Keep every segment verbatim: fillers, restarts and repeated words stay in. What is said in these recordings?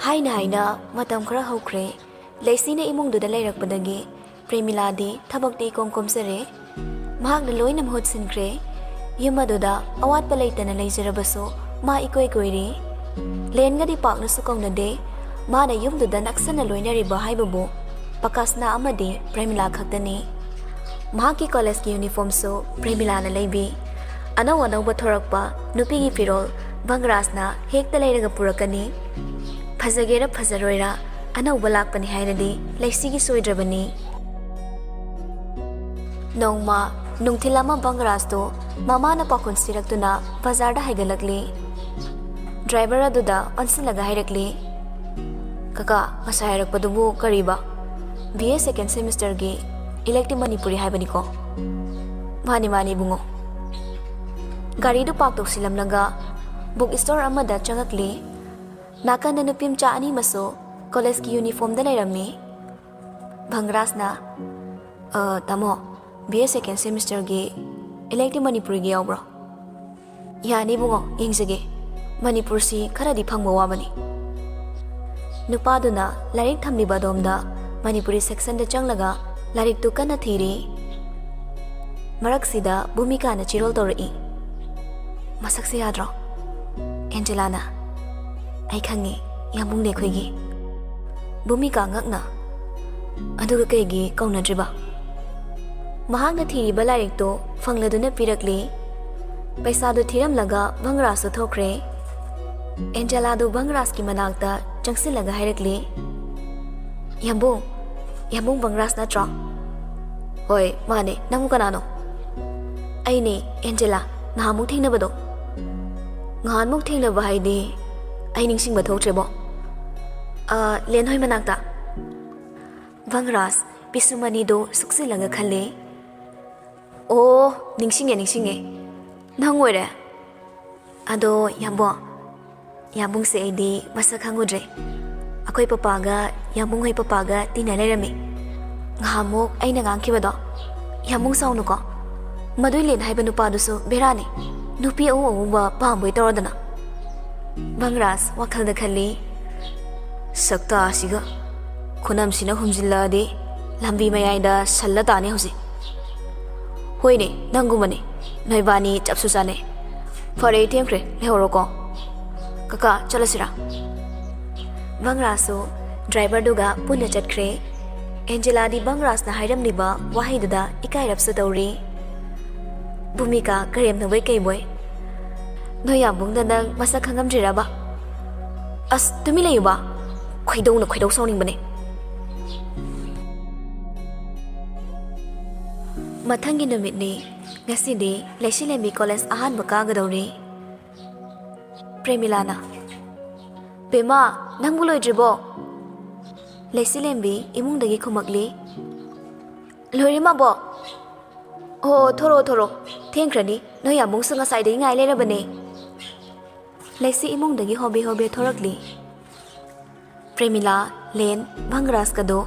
ꯍꯥꯏꯅ ꯍꯥꯏꯅ ꯃꯇꯝ ꯈꯔ ꯍꯧꯈ꯭ꯔꯦ꯫ ꯂꯩꯁꯤꯅ ꯏꯃꯨꯡꯗꯨꯗ ꯂꯩꯔꯛꯄꯗꯒꯤ ꯄ꯭ꯔꯦꯃꯤꯂꯥꯗꯤ ꯊꯕꯛꯇꯤ ꯏꯀꯣꯝ ꯀꯣꯝꯖꯔꯦ꯫ ꯃꯍꯥꯛꯅ ꯂꯣꯏꯅ ꯃꯍꯨꯠ ꯁꯤꯟꯈ꯭ꯔꯦ꯫ ꯌꯨꯝ ꯑꯗꯨꯗ ꯑꯋꯥꯠꯄ ꯂꯩꯇꯅ ꯂꯩꯖꯔꯕꯁꯨ ꯃꯥ ꯏꯀꯣꯏ ꯀꯣꯏꯔꯤ꯫ ꯂꯦꯟꯒꯗꯤ ꯄꯥꯛꯅꯁꯨ ꯀꯧꯅꯗꯦ꯫ ꯃꯥꯅ ꯌꯨꯝꯗꯨꯗ ꯅꯛꯁꯟꯅ ꯂꯣꯏꯅꯔꯤꯕ ꯍꯥꯏꯕꯕꯨ ꯄꯀꯥꯁꯅꯥ ꯑꯃꯗꯤ ꯄ꯭ꯔꯦꯃꯤꯂꯥ ꯈꯛꯇꯅꯤ꯫ ꯃꯍꯥꯛꯀꯤ ꯀꯣꯂꯦꯖꯀꯤ ꯌꯨꯅꯤꯐꯣꯔꯝꯁꯨ ꯄ꯭ꯔꯦꯃꯤꯂꯥꯅ ꯂꯩꯕꯤ꯫ ꯑꯅꯧ ꯑꯅꯧꯕ ꯊꯣꯔꯛꯄ ꯅꯨꯄꯤꯒꯤ ꯐꯤꯔꯣꯜ ꯚꯪꯒꯔꯥꯖꯅ ꯍꯦꯛꯇ ꯂꯩꯔꯒ ꯄꯨꯔꯛꯀꯅꯤ꯫ ꯐꯖꯒꯦꯔꯥ ꯐꯖꯔꯣꯏꯔꯥ, ꯑꯅꯧꯕ ꯂꯥꯛꯄꯅꯤ ꯍꯥꯏꯅꯗꯤ ꯂꯩꯁꯤꯒꯤ ꯁꯣꯏꯗ꯭ꯔꯕꯅꯤ꯫ ꯅꯣꯡꯃ ꯅꯨꯡꯊꯤꯜ ꯑꯃ ꯚꯪꯒꯔꯥꯖꯇꯨ ꯃꯃꯥꯅ ꯄꯥꯈꯣꯟ ꯁꯤꯔꯛꯇꯨꯅ ꯕꯖꯥꯔꯗ ꯍꯥꯏꯒꯠꯂꯛꯂꯤ꯫ ꯗ꯭ꯔꯥꯏꯚꯔ ꯑꯗꯨꯗ ꯑꯣꯟꯁꯤꯜꯂꯒ ꯍꯥꯏꯔꯛꯂꯤ, "ꯀꯀꯥ, ꯉꯁꯥꯏ ꯍꯥꯏꯔꯛꯄꯗꯨꯕꯨ ꯀꯔꯤꯕ? ꯕꯤ ꯑꯦ ꯁꯦꯀꯦꯟ ꯁꯦꯃꯤꯁꯇꯔꯒꯤ ꯏꯂꯦꯛꯇꯤꯚ ꯃꯅꯤꯄꯨꯔꯤ ꯍꯥꯏꯕꯅꯤꯀꯣ?" "ꯃꯥꯅꯤ, ꯃꯥꯅꯤ, ꯏꯕꯨꯡꯉꯣ꯫" ꯒꯥꯔꯤꯗꯨ ꯄꯥꯔꯛ ꯇꯧꯁꯤꯜꯂꯝꯂꯒ ꯕꯨꯛ ꯁ꯭ꯇꯣꯔ ꯑꯃꯗ ꯆꯪꯉꯛꯂꯤ꯫ ꯅꯥꯀꯟꯗ ꯅꯨꯄꯤ ꯃꯆꯥ ꯑꯅꯤ ꯑꯃꯁꯨ ꯀꯣꯂꯦꯖꯀꯤ ꯌꯨꯅꯤꯐꯣꯔꯝꯗ ꯂꯩꯔꯝꯃꯤ꯫ ꯚꯪꯒꯔꯥꯖꯅ, "ꯑ, ꯇꯥꯃꯣ, ꯕꯤ ꯑꯦ ꯁꯦꯀꯦꯟ ꯁꯦꯃꯤꯁꯇꯔꯒꯤ ꯏꯂꯦꯛꯇꯤꯚ ꯃꯅꯤꯄꯨꯔꯤꯒꯤ ꯌꯥꯎꯕ꯭ꯔꯣ?" "ꯌꯥꯅꯤ ꯏꯕꯨꯡꯉꯣ, ꯌꯦꯡꯖꯒꯦ꯫ ꯃꯅꯤꯄꯨꯔꯁꯤ ꯈꯔꯗꯤ ꯐꯪꯕ ꯋꯥꯕꯅꯤ꯫" ꯅꯨꯄꯥꯗꯨꯅ ꯂꯥꯏꯔꯤꯛ ꯊꯝꯂꯤꯕ ꯑꯗꯣꯝꯗ ꯃꯅꯤꯄꯨꯔꯤ ꯁꯦꯛꯁꯟꯗ ꯆꯪꯂꯒ ꯂꯥꯏꯔꯤꯛꯇꯨ ꯀꯟꯅ ꯊꯤꯔꯤ꯫ ꯃꯔꯛꯁꯤꯗ ꯚꯨꯃꯤꯀꯥꯅ ꯆꯤꯔꯣꯜ ꯇꯧꯔꯛꯏ꯫ "ꯃꯁꯛꯁꯦ ꯌꯥꯗ꯭ꯔꯣ?" ꯑꯦꯟꯖꯦꯂꯥꯅ, "ꯑꯩ ꯈꯪꯉꯦ, ꯌꯥꯝꯕꯨꯡꯅꯦ ꯑꯩꯈꯣꯏꯒꯤ꯫" ꯚꯨꯃꯤꯀꯥ ꯉꯛꯅ, "ꯑꯗꯨꯒ ꯀꯩꯒꯤ ꯀꯧꯅꯗ꯭ꯔꯤꯕ?" ꯃꯍꯥꯛꯅ ꯊꯤꯔꯤꯕ ꯂꯥꯏꯔꯤꯛꯇꯨ ꯐꯪꯂꯗꯨꯅ ꯄꯤꯔꯛꯂꯤ꯫ ꯄꯩꯁꯥꯗꯨ ꯊꯤꯔꯝꯂꯒ ꯚꯪꯒꯔꯥꯖꯇꯨ ꯊꯣꯛꯈ꯭ꯔꯦ꯫ ꯑꯦꯟꯖꯦꯂꯥꯗꯨ ꯚꯪꯒꯔꯥꯖꯀꯤ ꯃꯅꯥꯛꯇ ꯆꯪꯁꯤꯜꯂꯒ ꯍꯥꯏꯔꯛꯂꯤ, "ꯌꯥꯝꯕꯨꯡ, ꯌꯥꯝꯕꯨꯡ ꯚꯪꯒꯔꯥꯖ ꯅꯠꯇ꯭ꯔꯣ?" "ꯍꯣꯏ, ꯃꯥꯅꯦ꯫ ꯅꯪꯕꯨ ꯀꯅꯥꯅꯣ?" "ꯑꯩꯅꯦ, ꯑꯦꯟꯖꯦꯂꯥ, ꯅꯍꯥꯟꯃꯨꯛ ꯊꯦꯡꯅꯕꯗꯣ꯫" "ꯅꯍꯥꯟꯃꯨꯛ ꯊꯦꯡꯅꯕ ꯍꯥꯏꯗꯤ? ꯑꯩ ꯅꯤꯡꯁꯤꯡꯕ ꯊꯣꯛꯇ꯭ꯔꯦꯕꯣ꯫" "ꯑ, ꯂꯦꯟꯍꯣꯏ ꯃꯅꯥꯛꯇ꯫" ꯚꯪꯒꯔꯥꯖ ꯄꯤꯁꯨꯝ ꯑꯅꯤꯗꯨ ꯁꯨꯛꯆꯤꯜꯂꯒ ꯈꯜꯂꯦ꯫ "ꯑꯣ, ꯅꯤꯡꯁꯤꯡꯉꯦ, ꯅꯤꯡꯁꯤꯡꯉꯦ꯫ ꯅꯪ ꯑꯣꯏꯔꯦ?" "ꯑꯗꯣ, ꯌꯥꯝꯕꯨꯡ, ꯌꯥꯝꯕꯨꯡꯁꯦ ꯑꯩꯗꯤ ꯃꯁꯛ ꯈꯪꯉꯨꯗ꯭ꯔꯦ꯫ ꯑꯩꯈꯣꯏ ꯄꯄꯥꯒ ꯌꯥꯝꯕꯨꯡ ꯍꯣꯏ ꯄꯄꯥꯒ ꯇꯤꯟꯅ ꯂꯩꯔꯝꯃꯤ꯫ ꯉꯍꯥꯟꯃꯨꯛ ꯑꯩꯅ ꯉꯥꯡꯈꯤꯕꯗꯣ, ꯌꯥꯝꯕꯨꯡ ꯁꯥꯎꯅꯨꯀꯣ꯫ ꯃꯗꯨꯏ ꯂꯦꯟ ꯍꯥꯏꯕ ꯅꯨꯄꯥꯗꯨꯁꯨ ꯕꯦꯔꯥꯅꯤ꯫ ꯅꯨꯄꯤ ꯑꯎ ꯑꯎꯕ ꯄꯥꯝꯕꯣꯏ ꯇꯧꯔꯗꯅ꯫" ꯚꯪꯒꯔꯥꯖ ꯋꯥꯈꯜꯗ ꯈꯜꯂꯤ, ꯁꯛꯇꯥꯁꯤꯒ꯫ ꯈꯨꯅꯝꯁꯤꯅ ꯍꯨꯝꯖꯤꯜꯂꯛꯑꯗꯤ ꯂꯝꯕꯤ ꯃꯌꯥꯏꯗ ꯁꯜꯂ ꯇꯥꯅꯤ ꯍꯧꯖꯤꯛ꯫ ꯍꯣꯏꯅꯦ, ꯅꯪꯒꯨꯝꯕꯅꯤ꯫ ꯅꯣꯏꯕꯥꯅꯤ ꯆꯞꯁꯨ ꯆꯥꯅꯩ꯫ ꯐꯔꯦ, ꯊꯦꯡꯈ꯭ꯔꯦ, ꯂꯩꯍꯧꯔꯣꯀꯣ꯫ ꯀꯀꯥ, ꯆꯠꯂꯁꯤꯔꯥ? ꯚꯪꯔꯥꯖꯁꯨ ꯗ꯭ꯔꯥꯏꯚꯔꯗꯨꯒ ꯄꯨꯟꯅ ꯆꯠꯈ꯭ꯔꯦ꯫ ꯑꯦꯟꯖꯦꯂꯥꯗꯤ ꯚꯪꯔꯥꯖꯅ ꯍꯥꯏꯔꯝꯂꯤꯕ ꯋꯥꯍꯩꯗꯨꯗ ꯏꯀꯥꯏꯔꯞꯁꯨ ꯇꯧꯔꯤ꯫ ꯚꯨꯃꯤꯀꯥ, ꯀꯔꯦꯝꯅꯕꯣꯏ ꯀꯩꯕꯣꯏ, ꯅꯣꯏ ꯌꯥꯝꯕꯨꯡꯗ ꯅꯪ ꯃꯁꯛ ꯈꯪꯉꯝꯗ꯭ꯔꯤꯔꯕ? ꯑꯁ, ꯇꯨꯃꯤꯟ ꯂꯩꯌꯨꯕ꯫ ꯈꯣꯏꯗꯧꯅ ꯈꯣꯏꯗꯧ ꯁꯥꯎꯅꯤꯡꯕꯅꯦ꯫ ꯃꯊꯪꯒꯤ ꯅꯨꯃꯤꯠꯅꯤ꯫ ꯉꯁꯤꯗꯤ ꯂꯩꯁꯤꯂꯦꯝꯕꯤ ꯀꯣꯂꯦꯖ ꯑꯍꯥꯟꯕ ꯀꯥꯒꯗꯧꯔꯤ꯫ ꯄ꯭ꯔꯦꯃꯤꯂꯥꯅ, "ꯕꯦꯝꯃ, ꯅꯪꯕꯨ ꯂꯣꯏꯗ꯭ꯔꯤꯕꯣ?" ꯂꯩꯁꯤꯂꯦꯝꯕꯤ ꯏꯃꯨꯡꯗꯒꯤ ꯈꯨꯝꯃꯛꯂꯤ꯫ "ꯂꯣꯏꯔꯦ, ꯃꯥꯕꯣꯛ꯫ ꯑꯣ, ꯊꯣꯔꯛꯑꯣ, ꯊꯣꯔꯛꯑꯣ꯫ ꯊꯦꯡꯈ꯭ꯔꯅꯤ꯫ ꯅꯣꯏ ꯌꯥꯝꯕꯨꯡꯁꯨ ꯉꯁꯥꯏꯗꯒꯤ ꯉꯥꯏ ꯂꯩꯔꯕꯅꯦ꯫" ꯂꯩꯁꯤ ꯏꯃꯨꯡꯗꯒꯤ ꯍꯣꯕꯦ ꯍꯣꯕꯦ ꯊꯣꯔꯛꯂꯤ꯫ ꯄ꯭ꯔꯦꯃꯤꯂꯥ, ꯂꯦꯟ, ꯚꯪꯒꯔꯥꯖꯀꯗꯣ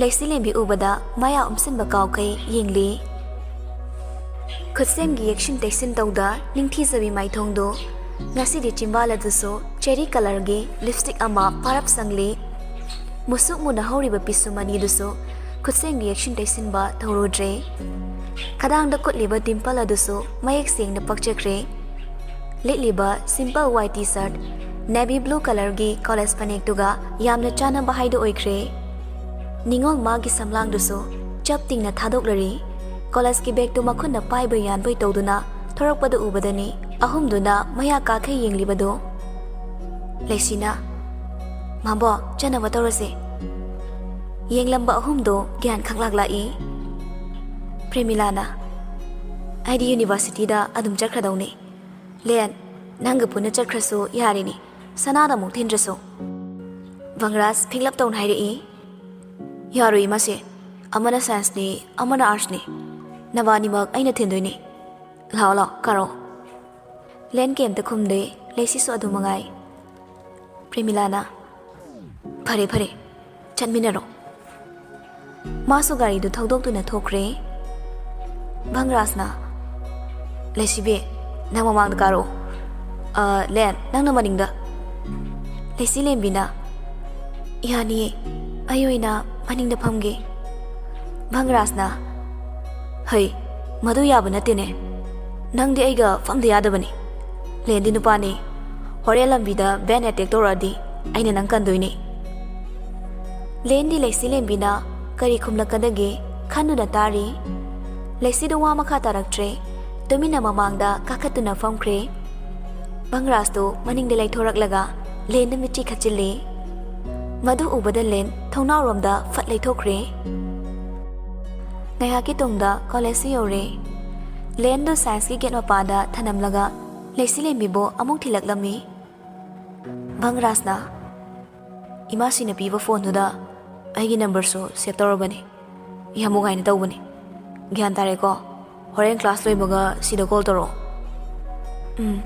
ꯂꯩꯁꯤꯂꯦꯝꯕꯤ ꯎꯕꯗ ꯃꯌꯥ ꯎꯝꯁꯤꯟꯕ ꯀꯥꯎꯈꯩ ꯌꯦꯡꯂꯤ꯫ ꯈꯨꯠꯁꯦꯝꯒꯤ ꯌꯦꯛꯁꯤꯟ ꯇꯩꯁꯤꯟ ꯇꯧꯗ ꯅꯤꯡꯊꯤꯖꯕꯤ ꯃꯥꯏꯊꯣꯡꯗꯣ ꯉꯁꯤꯗꯤ ꯆꯤꯝꯕꯥꯜ ꯑꯗꯨꯁꯨ ꯆꯦꯔꯤ ꯀꯂꯔꯒꯤ ꯂꯤꯞꯁꯇꯤꯛ ꯑꯃ ꯄꯥꯔꯞ ꯁꯪꯂꯤ꯫ ꯃꯨꯁꯨꯛ ꯃꯨꯅ ꯍꯧꯔꯤꯕ ꯄꯤꯁꯨꯝ ꯑꯅꯤꯗꯨꯁꯨ ꯈꯨꯠꯁꯦꯝꯒꯤ ꯌꯦꯛꯁꯤꯟ ꯇꯩꯁꯤꯟꯕ ꯇꯧꯔꯨꯗ꯭ꯔꯦ꯫ ꯈꯗꯥꯡꯗ ꯀꯨꯠꯂꯤꯕ ꯗꯤꯝꯄꯜ ꯑꯗꯨꯁꯨ ꯃꯌꯦꯛ ꯁꯦꯡꯅ ꯄꯛꯆꯈ꯭ꯔꯦ꯫ ꯂꯤꯠꯂꯤꯕ simple white T shirt, navy blue ꯀꯂꯔꯒꯤ ꯀꯣꯂꯦꯖ ꯐꯅꯦꯛꯇꯨꯒ ꯌꯥꯝꯅ ꯆꯥꯟꯅꯕ ꯍꯥꯏꯗꯨ ꯑꯣꯏꯈ꯭ꯔꯦ꯫ ꯅꯤꯉꯣꯜ ꯃꯥꯒꯤ ꯁꯝꯂꯥꯡꯗꯨꯁꯨ ꯆꯞ ꯇꯤꯡꯅ ꯊꯥꯗꯣꯛꯂꯔꯤ꯫ ꯀꯣꯂꯦꯖꯀꯤ ꯕꯦꯒꯇꯨ ꯃꯈꯨꯠꯅ ꯄꯥꯏꯕ ꯌꯥꯟꯕꯣꯏ ꯇꯧꯗꯨꯅ ꯊꯣꯔꯛꯄꯗꯨ ꯎꯕꯗꯅꯤ ꯑꯍꯨꯝꯗꯨꯅ ꯃꯌꯥ ꯀꯥꯈꯩ ꯌꯦꯡꯂꯤꯕꯗꯨ꯫ ꯂꯩꯁꯤꯅ, "ꯃꯥꯕꯣꯛ, ꯆꯠꯅꯕ ꯇꯧꯔꯁꯦ꯫" ꯌꯦꯡꯂꯝꯕ ꯑꯍꯨꯝꯗꯣ ꯒ꯭ꯌꯥꯟ ꯈꯪꯂꯥꯛ ꯂꯥꯛꯏ꯫ ꯄ꯭ꯔꯦꯃꯤꯂꯥꯅ, "ꯑꯩꯗꯤ ꯌꯨꯅꯤꯚꯔꯁꯤꯇꯤꯗ ꯑꯗꯨꯝ ꯆꯠꯈ꯭ꯔꯗꯧꯅꯤ꯫ ꯂꯦꯟ, ꯅꯪꯒ ꯄꯨꯟꯅ ꯆꯠꯈ꯭ꯔꯁꯨ ꯌꯥꯔꯤꯅꯤ, ꯁꯅꯥꯗ ꯑꯃꯨꯛ ꯊꯤꯟꯗ꯭ꯔꯁꯨ꯫" ꯚꯪꯒ꯭ꯔꯥꯖ ꯐꯤꯡꯂꯞ ꯇꯧꯅ ꯍꯥꯏꯔꯛꯏ꯫ "ꯌꯥꯔꯣꯏ ꯏꯃꯥꯁꯦ, ꯑꯃꯅ ꯁꯥꯏꯟꯁꯅꯤ, ꯑꯃꯅ ꯑꯥꯔꯠꯁꯅꯤ꯫ ꯅꯕꯥꯅꯤꯃꯛ ꯑꯩꯅ ꯊꯤꯟꯗꯣꯏꯅꯤ꯫ ꯂꯥꯛꯑꯣ, ꯂꯥꯛꯑꯣ, ꯀꯥꯔꯛꯑꯣ꯫" ꯂꯦꯟ ꯀꯩꯝꯇ ꯈꯨꯝꯗꯦ, ꯂꯩꯁꯤꯁꯨ ꯑꯗꯨ ꯃꯉꯥꯏ꯫ ꯄ꯭ꯔꯦꯃꯤꯂꯥꯅ, "ꯐꯔꯦ, ꯐꯔꯦ, ꯆꯠꯃꯤꯟꯅꯔꯣ꯫" ꯃꯥꯁꯨ ꯒꯥꯔꯤꯗꯨ ꯊꯧꯗꯣꯛꯇꯨꯅ ꯊꯣꯛꯈ꯭ꯔꯦ꯫ ꯚꯪꯒ꯭ꯔꯥꯖꯅ, "ꯂꯩꯁꯤꯕꯤ, ꯅꯪ ꯃꯃꯥꯡꯗ ꯀꯥꯔꯛꯑꯣ꯫ ꯑ, ꯂꯦꯟ, ꯅꯪꯅ ꯃꯅꯤꯡꯗ꯫" ꯂꯩꯁꯤꯂꯦꯝꯕꯤꯅ, "ꯌꯥꯅꯤꯌꯦ, ꯑꯩ ꯑꯣꯏꯅ ꯃꯅꯤꯡꯗ ꯐꯝꯒꯦ꯫" ꯚꯪꯒꯔꯥꯖꯅ, "ꯍꯩ, ꯃꯗꯨ ꯌꯥꯕ ꯅꯠꯇꯦꯅꯦ꯫ ꯅꯪꯗꯤ ꯑꯩꯒ ꯐꯝꯗ ꯌꯥꯗꯕꯅꯤ꯫ ꯂꯦꯟꯗꯤ ꯅꯨꯄꯥꯅꯤ꯫ ꯍꯣꯔꯦꯟ ꯂꯝꯕꯤꯗ ꯚꯦꯟ ꯑꯦꯇꯦꯛ ꯇꯧꯔꯛꯑꯗꯤ ꯑꯩꯅ ꯅꯪ ꯀꯟꯗꯣꯏꯅꯤ꯫" ꯂꯦꯟꯗꯤ ꯂꯩꯁꯤ ꯂꯦꯝꯕꯤꯅ ꯀꯔꯤ ꯈꯨꯝꯂꯛꯀꯗꯒꯦ ꯈꯟꯗꯨꯅ ꯇꯥꯔꯤ꯫ ꯂꯩꯁꯤꯗꯣ ꯋꯥ ꯃꯈꯥ ꯇꯥꯔꯛꯇ꯭ꯔꯦ꯫ ꯇꯨꯃꯤꯟꯅ ꯃꯃꯥꯡꯗ ꯀꯥꯈꯠꯇꯨꯅ ꯐꯝꯈ꯭ꯔꯦ꯫ ꯚꯪꯒꯔꯥꯖꯇꯨ ꯃꯅꯤꯡꯗ ꯂꯩꯊꯣꯔꯛꯂꯒ ꯂꯦꯟꯗ ꯃꯤꯠꯆꯤ ꯈꯠꯆꯤꯜꯂꯤ꯫ ꯃꯗꯨ ꯎꯕꯗ ꯂꯦꯟ ꯊꯣꯡꯅꯥꯎꯔꯣꯝꯗ ꯐꯠ ꯂꯩꯊꯣꯛꯈ꯭ꯔꯦ꯫ ꯉꯥꯏꯍꯥꯛꯀꯤ ꯇꯨꯡꯗ ꯀꯣꯂꯦꯖꯁꯨ ꯌꯧꯔꯦ꯫ ꯂꯦꯟꯗꯨ ꯁꯥꯏꯟꯁꯀꯤ ꯒꯦꯠ ꯃꯄꯥꯗ ꯊꯅꯝꯂꯒ ꯂꯩꯁꯤ ꯂꯦꯝꯕꯤꯕꯨ ꯑꯃꯨꯛ ꯊꯤꯜꯂꯛꯂꯝꯃꯤ꯫ ꯚꯪꯒꯔꯥꯖꯅ, "ꯏꯃꯥꯁꯤꯅ ꯄꯤꯕ ꯐꯣꯟꯗꯨꯗ ꯑꯩꯒꯤ ꯅꯝꯕꯔꯁꯨ ꯁꯦꯚ ꯇꯧꯔꯕꯅꯤ꯫ ꯌꯥꯝ ꯅꯨꯡꯉꯥꯏꯅ ꯇꯧꯕꯅꯤ꯫ ꯒ꯭ꯌꯥꯟ ꯇꯥꯔꯦꯀꯣ? ꯍꯣꯔꯦꯟ ꯀ꯭ꯂꯥꯁ ꯂꯣꯏꯕꯒ ꯁꯤꯗ ꯀꯣꯜ ꯇꯧꯔꯛꯑꯣ꯫" "ꯎꯝ꯫"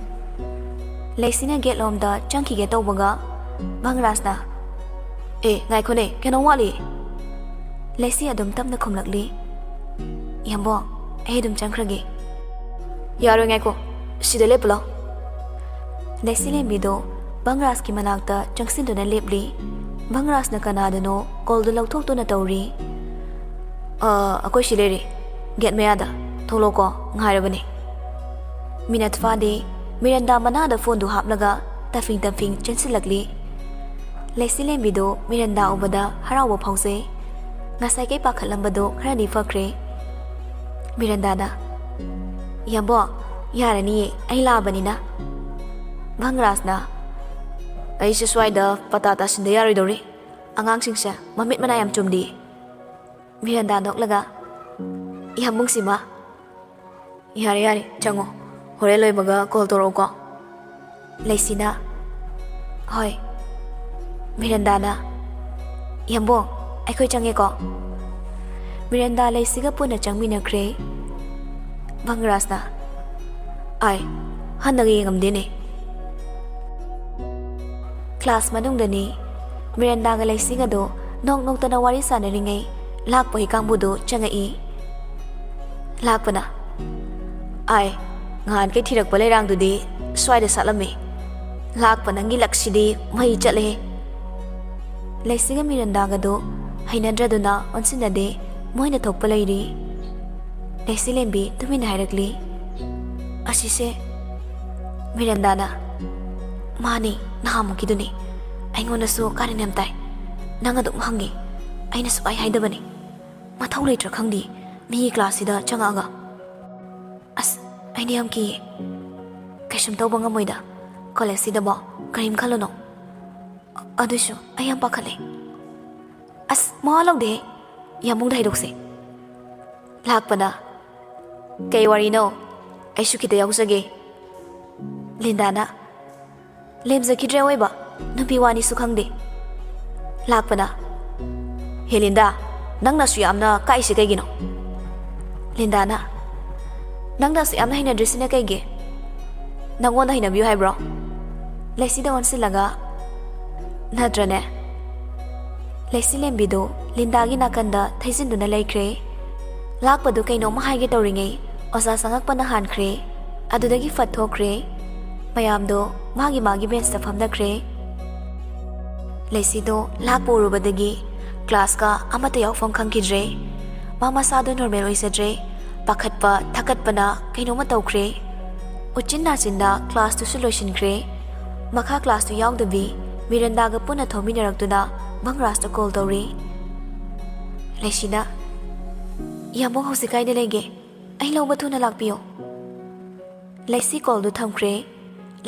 ꯂꯩꯁꯤꯅ ꯒꯦꯠ ꯂꯣꯝꯗ ꯆꯪꯈꯤꯒꯦ ꯇꯧꯕꯒ ꯚꯪꯒꯔꯥꯖꯅ, "ꯑꯦ, ꯉꯥꯏꯈꯣꯅꯦ, ꯀꯩꯅꯣꯝ ꯋꯥꯠꯂꯤ꯫" ꯂꯩꯁꯤ ꯑꯗꯨꯝ ꯇꯞꯅ ꯈꯨꯝꯂꯛꯂꯤ꯫ "ꯏꯌꯥꯝꯕꯣ, ꯑꯩ ꯑꯗꯨꯝ ꯆꯪꯈ꯭ꯔꯒꯦ꯫" "ꯌꯥꯔꯣꯏ, ꯉꯥꯏꯈꯣ, ꯁꯤꯗ ꯂꯦꯞꯄꯨ ꯂꯥꯎ꯫" ꯂꯩꯁꯤ ꯂꯦꯝꯕꯤꯗꯣ ꯚꯪꯒꯔꯥꯖꯀꯤ ꯃꯅꯥꯛꯇ ꯆꯪꯁꯤꯟꯗꯨꯅ ꯂꯦꯞꯂꯤ꯫ ꯚꯪꯒꯔꯥꯖꯅ ꯀꯅꯥꯗꯅꯣ ꯀꯣꯜꯗꯨ ꯂꯧꯊꯣꯛꯇꯨꯅ ꯇꯧꯔꯤ꯫ "ꯑ, ꯑꯩꯈꯣꯏ ꯁꯤ ꯂꯩꯔꯦ, ꯒꯦꯠ ꯃꯌꯥꯗ꯫ ꯊꯣꯛꯂꯛꯑꯣꯀꯣ, ꯉꯥꯏꯔꯕꯅꯦ꯫" ꯃꯤꯅꯠ ꯐꯥꯗꯦ, ꯃꯤꯔꯟꯗꯥ ꯃꯅꯥꯗ ꯐꯣꯟꯗꯨ ꯍꯥꯞꯂꯒ ꯇꯞꯐꯤꯡ ꯇꯞꯐꯤꯡ ꯆꯦꯟꯁꯤꯜꯂꯛꯂꯤ꯫ ꯂꯩꯁꯤ ꯂꯦꯝꯕꯤꯗꯨ ꯃꯤꯔꯟꯗꯥ ꯎꯕꯗ ꯍꯔꯥꯎꯕ ꯐꯥꯎꯖꯩ꯫ ꯉꯁꯥꯏꯈꯩ ꯄꯥꯈꯠꯂꯝꯕꯗꯨ ꯈꯔꯗꯤ ꯐꯈ꯭ꯔꯦ꯫ ꯃꯤꯔꯟꯗꯥꯅ, "ꯏꯌꯥꯝꯕꯣ, ꯌꯥꯔꯅꯤꯌꯦ, ꯑꯩ ꯂꯥꯛꯑꯕꯅꯤꯅ꯫" ꯚꯪꯒꯔꯥꯖꯅ, "ꯑꯩꯁꯦ ꯁ꯭ꯋꯥꯏꯗ ꯄꯇꯥ ꯇꯥꯁꯤꯟꯗ ꯌꯥꯔꯣꯏꯗꯧꯔꯤ꯫ ꯑꯉꯥꯡꯁꯤꯡꯁꯦ ꯃꯃꯤꯠ ꯃꯅꯥ ꯌꯥꯝ ꯆꯨꯝꯗꯤ꯫" ꯃꯤꯔꯟꯗꯥ ꯅꯣꯛꯂꯒ, "ꯏꯌꯥꯝꯕꯨꯡꯁꯤꯃ꯫" "ꯌꯥꯔꯦ, ꯌꯥꯔꯦ, ꯆꯪꯉꯣ꯫ ꯍꯣꯔꯦꯟ ꯂꯣꯏꯕꯒ ꯀꯣꯜ ꯇꯧꯔꯛꯎꯀꯣ꯫" ꯂꯩꯁꯤꯅ, "ꯍꯣꯏ꯫" ꯃꯤꯔꯟꯗꯥꯅ, "ꯏꯌꯥꯝꯕꯣ, ꯑꯩꯈꯣꯏ ꯆꯪꯉꯦꯀꯣ꯫" ꯃꯤꯔꯟꯗꯥ ꯂꯩꯁꯤꯒ ꯄꯨꯟꯅ ꯆꯪꯃꯤꯟꯅꯈ꯭ꯔꯦ꯫ ꯚꯪꯒꯔꯥꯖꯅ, "ꯑꯥꯏ, ꯍꯟꯅꯒ ꯌꯦꯡꯉꯝꯗꯦꯅꯦ꯫" ꯀ꯭ꯂꯥꯁ ꯃꯅꯨꯡꯗꯅꯤ꯫ ꯃꯤꯔꯟꯗꯥꯒ ꯂꯩꯁꯤꯒꯗꯣ ꯅꯣꯛ ꯅꯣꯛꯇꯅ ꯋꯥꯔꯤ ꯁꯥꯟꯅꯔꯤꯉꯩ ꯂꯥꯛꯄꯒꯤ ꯀꯥꯡꯕꯨꯗꯨ ꯆꯪꯉꯛꯏ꯫ ꯂꯥꯛꯄꯅ, "ꯑꯥꯏ, ꯉꯍꯥꯟꯈꯩ ꯊꯤꯔꯛꯄ ꯂꯩꯔꯥꯡꯗꯨꯗꯤ ꯁ꯭ꯋꯥꯏꯗ ꯁꯥꯠꯂꯝꯃꯤ꯫ ꯂꯥꯛꯄ ꯅꯪꯒꯤ ꯂꯛꯁꯤꯗꯤ ꯃꯩ ꯆꯠꯂꯦꯍꯦ꯫" ꯂꯩꯁꯤꯒ ꯃꯤꯔꯟꯗꯥꯒꯗꯨ ꯍꯩꯅꯗ꯭ꯔꯗꯨꯅ ꯑꯣꯟꯁꯤꯟꯅꯗꯦ, ꯃꯣꯏꯅ ꯊꯣꯛꯄ ꯂꯩꯔꯤ꯫ ꯂꯩꯁꯤ ꯂꯦꯝꯕꯤ ꯇꯨꯃꯤꯟꯅ ꯍꯥꯏꯔꯛꯂꯤ, "ꯑꯁꯤꯁꯦ ꯃꯤꯔꯟꯗꯥꯅ?" "ꯃꯥꯅꯤ, ꯅꯍꯥꯟꯃꯨꯛꯀꯤꯗꯨꯅꯤ꯫ ꯑꯩꯉꯣꯟꯗꯁꯨ ꯀꯥꯔꯟ ꯌꯥꯝ ꯇꯥꯏ꯫ ꯅꯪ ꯑꯗꯨꯝ ꯍꯪꯉꯤ꯫ ꯑꯩꯅ ꯁꯨꯛꯍꯥꯏ ꯍꯥꯏꯗꯕꯅꯤ꯫ ꯃꯊꯧ ꯂꯩꯇ꯭ꯔꯥ ꯈꯪꯗꯦ, ꯃꯤꯒꯤ ꯀ꯭ꯂꯥꯁꯁꯤꯗ ꯆꯪꯉꯛꯑꯒ꯫ ꯑꯁ, ꯑꯩꯗꯤ ꯌꯥꯝ ꯀꯤꯌꯦ꯫ ꯀꯩꯁꯨꯝ ꯇꯧꯕ ꯉꯝꯃꯣꯏꯗ꯫ ꯀꯣꯂꯦꯖꯁꯤꯗꯕꯣ ꯀꯔꯤꯝ ꯈꯜꯂꯨꯅꯣ꯫ ꯑꯗꯨꯏꯁꯨ ꯑꯩ ꯌꯥꯝ ꯄꯥꯈꯠꯂꯦ꯫ ꯑꯁ, ꯃꯋꯥ ꯂꯧꯗꯦ꯫ ꯌꯥꯝꯕꯨꯡꯗ ꯍꯥꯏꯗꯣꯛꯁꯦ꯫" ꯂꯥꯛꯄꯅ, "ꯀꯩ ꯋꯥꯔꯤꯅꯣ? ꯑꯩꯁꯨ ꯈꯤꯇ ꯌꯥꯎꯖꯒꯦ꯫" ꯂꯤꯟꯗꯥꯅ, "ꯂꯦꯝꯖꯈꯤꯗ꯭ꯔꯦ ꯑꯣꯏꯕ, ꯅꯨꯄꯤ ꯋꯥꯅꯤꯁꯨ ꯈꯪꯗꯦ꯫" ꯂꯥꯛꯄꯅ, "ꯍꯦ ꯂꯤꯟꯗꯥ, ꯅꯪꯅꯁꯨ ꯌꯥꯝꯅ ꯀꯥꯛꯏꯁꯦ ꯀꯩꯒꯤꯅꯣ?" ꯂꯤꯟꯗꯥꯅ, "ꯅꯪꯅꯁꯨ ꯌꯥꯝꯅ ꯍꯩꯅꯗ꯭ꯔꯤꯁꯤꯅ ꯀꯩꯒꯤ? ꯅꯪꯉꯣꯟꯗ ꯍꯩꯅꯕꯤꯌꯨ ꯍꯥꯏꯕ꯭ꯔꯣ?" ꯂꯩꯁꯤꯗ ꯑꯣꯟꯁꯤꯜꯂꯒ, "ꯅꯠꯇ꯭ꯔꯅꯦ?" ꯂꯩꯁꯤ ꯂꯦꯝꯕꯤꯗꯨ ꯂꯤꯟꯗꯥꯒꯤ ꯅꯥꯀꯟꯗ ꯊꯩꯖꯤꯟꯗꯨꯅ ꯂꯩꯈ꯭ꯔꯦ꯫ ꯂꯥꯛꯄꯗꯨ ꯀꯩꯅꯣꯝꯃ ꯍꯥꯏꯒꯦ ꯇꯧꯔꯤꯉꯩ ꯑꯣꯖꯥ ꯆꯪꯉꯛꯄꯅ ꯍꯥꯟꯈ꯭ꯔꯦ꯫ ꯑꯗꯨꯗꯒꯤ ꯐꯠ ꯊꯣꯛꯈ꯭ꯔꯦ꯫ ꯃꯌꯥꯝꯗꯣ ꯃꯥꯒꯤ ꯃꯥꯒꯤ ꯕꯦꯟꯁꯇ ꯐꯝꯅꯈ꯭ꯔꯦ꯫ ꯂꯩꯁꯤꯗꯣ ꯂꯥꯛꯄ ꯎꯔꯨꯕꯗꯒꯤ ꯀ꯭ꯂꯥꯁꯀ ꯑꯃꯠꯇ ꯌꯥꯎꯐꯝ ꯈꯪꯈꯤꯗ꯭ꯔꯦ꯫ ꯃꯥ ꯃꯁꯥꯗꯣ ꯅꯣꯔꯃꯦꯜ ꯑꯣꯏꯖꯗ꯭ꯔꯦ꯫ ꯄꯥꯈꯠꯄ ꯊꯛꯀꯠꯄꯅ ꯀꯩꯅꯣꯝꯃ ꯇꯧꯈ꯭ꯔꯦ꯫ ꯎꯆꯤꯟ ꯅꯥꯆꯤꯟꯅ ꯀ꯭ꯂꯥꯁꯇꯨꯁꯨ ꯂꯣꯏꯁꯤꯟꯈ꯭ꯔꯦ꯫ ꯃꯈꯥ ꯀ꯭ꯂꯥꯁꯇꯨ ꯌꯥꯎꯗꯕꯤ ꯃꯤꯔꯟꯗꯥꯒ ꯄꯨꯟꯅ ꯊꯧꯃꯤꯟꯅꯔꯛꯇꯨꯅ ꯚꯪꯔꯥꯖꯇ ꯀꯣꯜ ꯇꯧꯔꯤ꯫ ꯂꯩꯁꯤꯅ, "ꯌꯥꯝꯕꯨꯡ ꯍꯧꯖꯤꯛ ꯀꯥꯏꯗ ꯂꯩꯒꯦ? ꯑꯩ ꯂꯧꯕ ꯊꯨꯅ ꯂꯥꯛꯄꯤꯌꯣ꯫" ꯂꯩꯁꯤ ꯀꯣꯜꯗꯨ ꯊꯝꯈ꯭ꯔꯦ꯫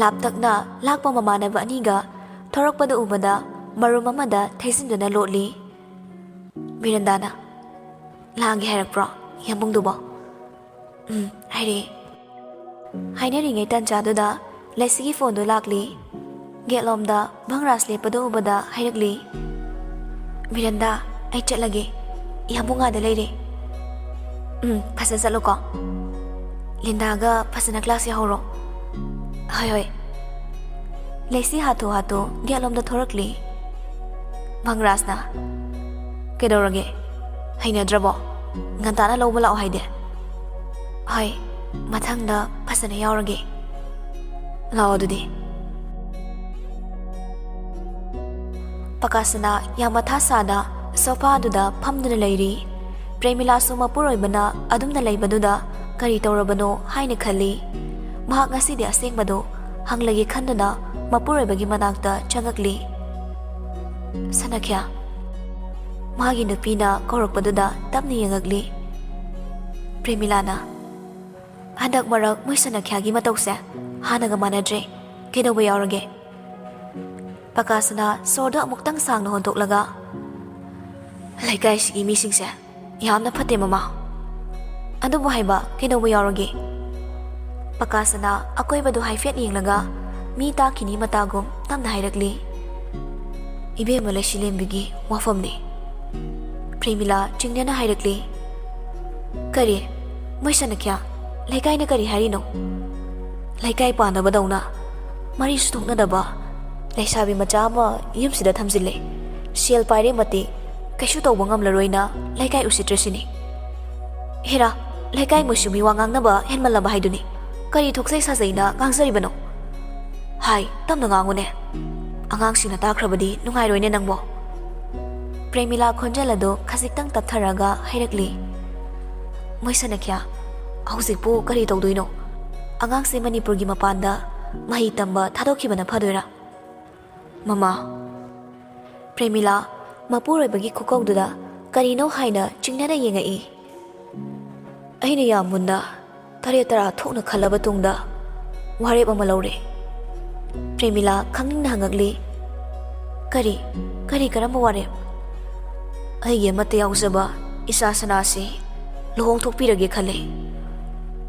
ꯂꯥꯞꯇꯛꯅ ꯂꯥꯛꯄ ꯃꯃꯥꯟꯅꯕ ꯑꯅꯤꯒ ꯊꯣꯔꯛꯄꯗ ꯎꯕꯗ ꯃꯔꯨꯝ ꯑꯃꯗ ꯊꯩꯖꯤꯟꯗꯨꯅ ꯂꯣꯠꯂꯤ꯫ ꯃꯤꯔꯟꯗꯥꯅ, "ꯂꯥꯛꯑꯒꯦ ꯍꯥꯏꯔꯛꯄ꯭ꯔꯣ ꯌꯥꯝꯕꯨꯡꯗꯨꯕꯣ?" "ꯎꯝ, ꯍꯥꯏꯔꯛꯑꯦ꯫" ꯍꯥꯏꯅꯔꯤꯉꯩ ꯇꯟꯖꯥꯗꯨꯗ ꯂꯩꯁꯤꯒꯤ ꯐꯣꯟꯗꯨ ꯂꯥꯛꯂꯤ꯫ ꯒꯦꯠꯂꯣꯝꯗ ꯚꯪꯔꯥꯖ ꯂꯦꯞꯄꯗꯨ ꯎꯕꯗ ꯍꯥꯏꯔꯛꯂꯤ, "ꯃꯤꯔꯟꯗꯥ, ꯑꯩ ꯆꯠꯂꯒꯦ꯫ ꯌꯥꯝꯕꯨꯡ ꯑꯥꯗ ꯂꯩꯔꯦ꯫" "ꯎꯝ, ꯐꯖ ꯆꯠꯂꯨꯀꯣ꯫ ꯂꯤꯟꯗꯥꯒ ꯐꯖꯅ ꯀ꯭ꯂꯥꯁ ꯌꯥꯍꯧꯔꯣ꯫" "ꯍꯣꯏ, ꯍꯣꯏ꯫" ꯂꯩꯁꯤ ꯍꯥꯊꯨ ꯍꯥꯊꯨ ꯒꯦꯠꯂꯣꯝꯗ ꯊꯣꯔꯛꯂꯤ꯫ ꯚꯪꯔꯥꯖꯅ, "ꯀꯩꯗꯧꯔꯒꯦ? ꯍꯩꯅꯗ꯭ꯔꯕꯣ? ꯉꯟꯇꯥꯅ ꯂꯧꯕ ꯂꯥꯛꯑꯣ ꯍꯥꯏꯗꯦ꯫" "ꯍꯣꯏ, ꯃꯊꯪꯗ ꯐꯖꯅ ꯌꯥꯎꯔꯒꯦ꯫ ꯂꯥꯛꯑꯣ ꯑꯗꯨꯗꯤ꯫" ꯄꯀꯥꯁꯅꯥ ꯌꯥꯝ ꯃꯊꯥ ꯁꯥꯅ ꯁꯣꯐꯥꯗꯨꯗ ꯐꯝꯗꯨꯅ ꯂꯩꯔꯤ꯫ ꯄ꯭ꯔꯦꯃꯤꯂꯥꯁꯨ ꯃꯄꯨꯔꯣꯏꯕꯅ ꯑꯗꯨꯝꯅ ꯂꯩꯕꯗꯨꯗ ꯀꯔꯤ ꯇꯧꯔꯕꯅꯣ ꯍꯥꯏꯅ ꯈꯜꯂꯤ꯫ ꯃꯍꯥꯛ ꯉꯁꯤꯗꯤ ꯑꯁꯦꯡꯕꯗꯨ ꯍꯪꯂꯒꯦ ꯈꯟꯗꯨꯅ ꯃꯄꯨꯔꯣꯏꯕꯒꯤ ꯃꯅꯥꯛꯇ ꯆꯪꯉꯛꯂꯤ꯫ "ꯁꯅꯈ꯭ꯌꯥ?" ꯃꯥꯒꯤ ꯅꯨꯄꯤꯅ ꯀꯧꯔꯛꯄꯗꯨꯗ ꯇꯞꯅ ꯌꯦꯡꯉꯛꯂꯤ꯫ ꯄ꯭ꯔꯦꯃꯤꯂꯥꯅ, "ꯍꯟꯗꯛ ꯃꯔꯛ ꯃꯣꯏ ꯁꯅꯈ꯭ꯌꯥꯒꯤ ꯃꯇꯧꯁꯦ ꯍꯥꯟꯅꯒ ꯃꯥꯟꯅꯗ꯭ꯔꯦ꯫ ꯀꯩꯗꯧꯕ ꯌꯥꯎꯔꯒꯦ?" ꯄꯀꯥꯁꯅꯥ ꯁꯣꯔꯗꯣ ꯑꯃꯨꯛꯇꯪ ꯁꯥꯡꯅ ꯍꯣꯟꯗꯣꯛꯂꯒ, "ꯂꯩꯀꯥꯏꯁꯤꯒꯤ ꯃꯤꯁꯤꯡꯁꯦ ꯌꯥꯝꯅ ꯐꯠꯇꯦ, ꯃꯃꯥ꯫ ꯑꯗꯨꯕꯨ ꯍꯥꯏꯕ ꯀꯩꯗꯧꯕ ꯌꯥꯎꯔꯒꯦ?" ꯄꯀꯥꯁꯅꯥ ꯑꯀꯣꯏꯕꯗꯨ ꯍꯥꯏꯐꯦꯠ ꯌꯦꯡꯂꯒ ꯃꯤ ꯇꯥꯈꯤꯅꯤ ꯃꯇꯥꯒꯨꯝ ꯇꯞꯅ ꯍꯥꯏꯔꯛꯂꯤ꯫ "ꯏꯕꯦꯝꯃ ꯂꯩꯁꯤꯂꯦꯝꯕꯤꯒꯤ ꯋꯥꯐꯝꯅꯤ꯫" ꯄ꯭ꯔꯦꯃꯤꯂꯥ ꯆꯤꯡꯅꯅ ꯍꯥꯏꯔꯛꯂꯤ꯫ "ꯀꯔꯤ? ꯃꯣꯏ ꯁꯅꯈ꯭ꯌꯥ, ꯂꯩꯀꯥꯏꯅ ꯀꯔꯤ ꯍꯥꯏꯔꯤꯅꯣ? ꯂꯩꯀꯥꯏ ꯄꯥꯟꯅꯕꯗꯧꯅ ꯃꯔꯤꯁꯨ ꯊꯣꯛꯅꯗꯕ ꯂꯩꯁꯥꯕꯤ ꯃꯆꯥ ꯑꯃ ꯌꯨꯝꯁꯤꯗ ꯊꯝꯖꯤꯜꯂꯦ꯫ ꯁꯦꯜ ꯄꯥꯏꯔꯦ ꯃꯇꯤꯛ ꯀꯩꯁꯨ ꯇꯧꯕ ꯉꯝꯂꯔꯣꯏꯅ ꯂꯩꯀꯥꯏ ꯎꯁꯤꯠꯇ꯭ꯔꯤꯁꯤꯅꯤ꯫ ꯍꯦꯔꯥ, ꯂꯩꯀꯥꯏ ꯃꯣꯏꯁꯨ ꯃꯤꯋꯥ ꯉꯥꯡꯅꯕ ꯍꯦꯟꯃꯜꯂꯕ ꯍꯥꯏꯗꯨꯅꯤ꯫ ꯀꯔꯤ ꯊꯣꯛꯆꯩ ꯁꯥꯖꯩꯅ ꯉꯥꯡꯖꯔꯤꯕꯅꯣ? ꯍꯥꯏ, ꯇꯞꯅ ꯉꯥꯡꯉꯨꯅꯦ꯫ ꯑꯉꯥꯡꯁꯤꯡꯅ ꯇꯥꯈ꯭ꯔꯕꯗꯤ ꯅꯨꯡꯉꯥꯏꯔꯣꯏꯅꯦ ꯅꯪꯕꯣ꯫" ꯄ꯭ꯔꯦꯃꯤꯂꯥ ꯈꯣꯟꯖꯦꯜ ꯑꯗꯨ ꯈꯖꯤꯛꯇꯪ ꯇꯞꯊꯔꯒ ꯍꯥꯏꯔꯛꯂꯤ꯫ "ꯃꯣꯏ ꯁꯅꯈ꯭ꯌꯥ, ꯍꯧꯖꯤꯛꯄꯨ ꯀꯔꯤ ꯇꯧꯗꯣꯏꯅꯣ? ꯑꯉꯥꯡꯁꯦ ꯃꯅꯤꯄꯨꯔꯒꯤ ꯃꯄꯥꯟꯗ ꯃꯍꯩ ꯇꯝꯕ ꯊꯥꯗꯣꯛꯈꯤꯕꯅ ꯐꯗꯣꯏꯔꯥ?" "ꯃꯃꯥ꯫" ꯄ꯭ꯔꯦꯃꯤꯂꯥ ꯃꯄꯨꯔꯣꯏꯕꯒꯤ ꯈꯨꯀꯧꯗꯨꯗ ꯀꯔꯤꯅꯣ ꯍꯥꯏꯅ ꯆꯤꯡꯅꯅ ꯌꯦꯡꯉꯛꯏ꯫ "ꯑꯩꯅ ꯌꯥꯝ ꯃꯨꯟꯅ ꯇꯔꯦꯠ ꯇꯔꯥ ꯊꯣꯛꯅ ꯈꯜꯂꯕ ꯇꯨꯡꯗ ꯋꯥꯔꯦꯞ ꯑꯃ ꯂꯧꯔꯦ꯫" ꯄ꯭ꯔꯦꯃꯤꯂꯥ ꯈꯪꯅꯤꯡꯅ ꯍꯪꯉꯛꯂꯤ꯫ "ꯀꯔꯤ? ꯀꯔꯤ ꯀꯔꯝꯕ ꯋꯥꯔꯦꯞ?" "ꯑꯩꯒꯤ ꯑꯃꯠꯇ ꯌꯥꯎꯖꯕ ꯏꯆꯥ ꯁꯅꯥꯁꯤ ꯂꯨꯍꯣꯡꯊꯣꯛꯄꯤꯔꯒꯦ ꯈꯜꯂꯦ꯫"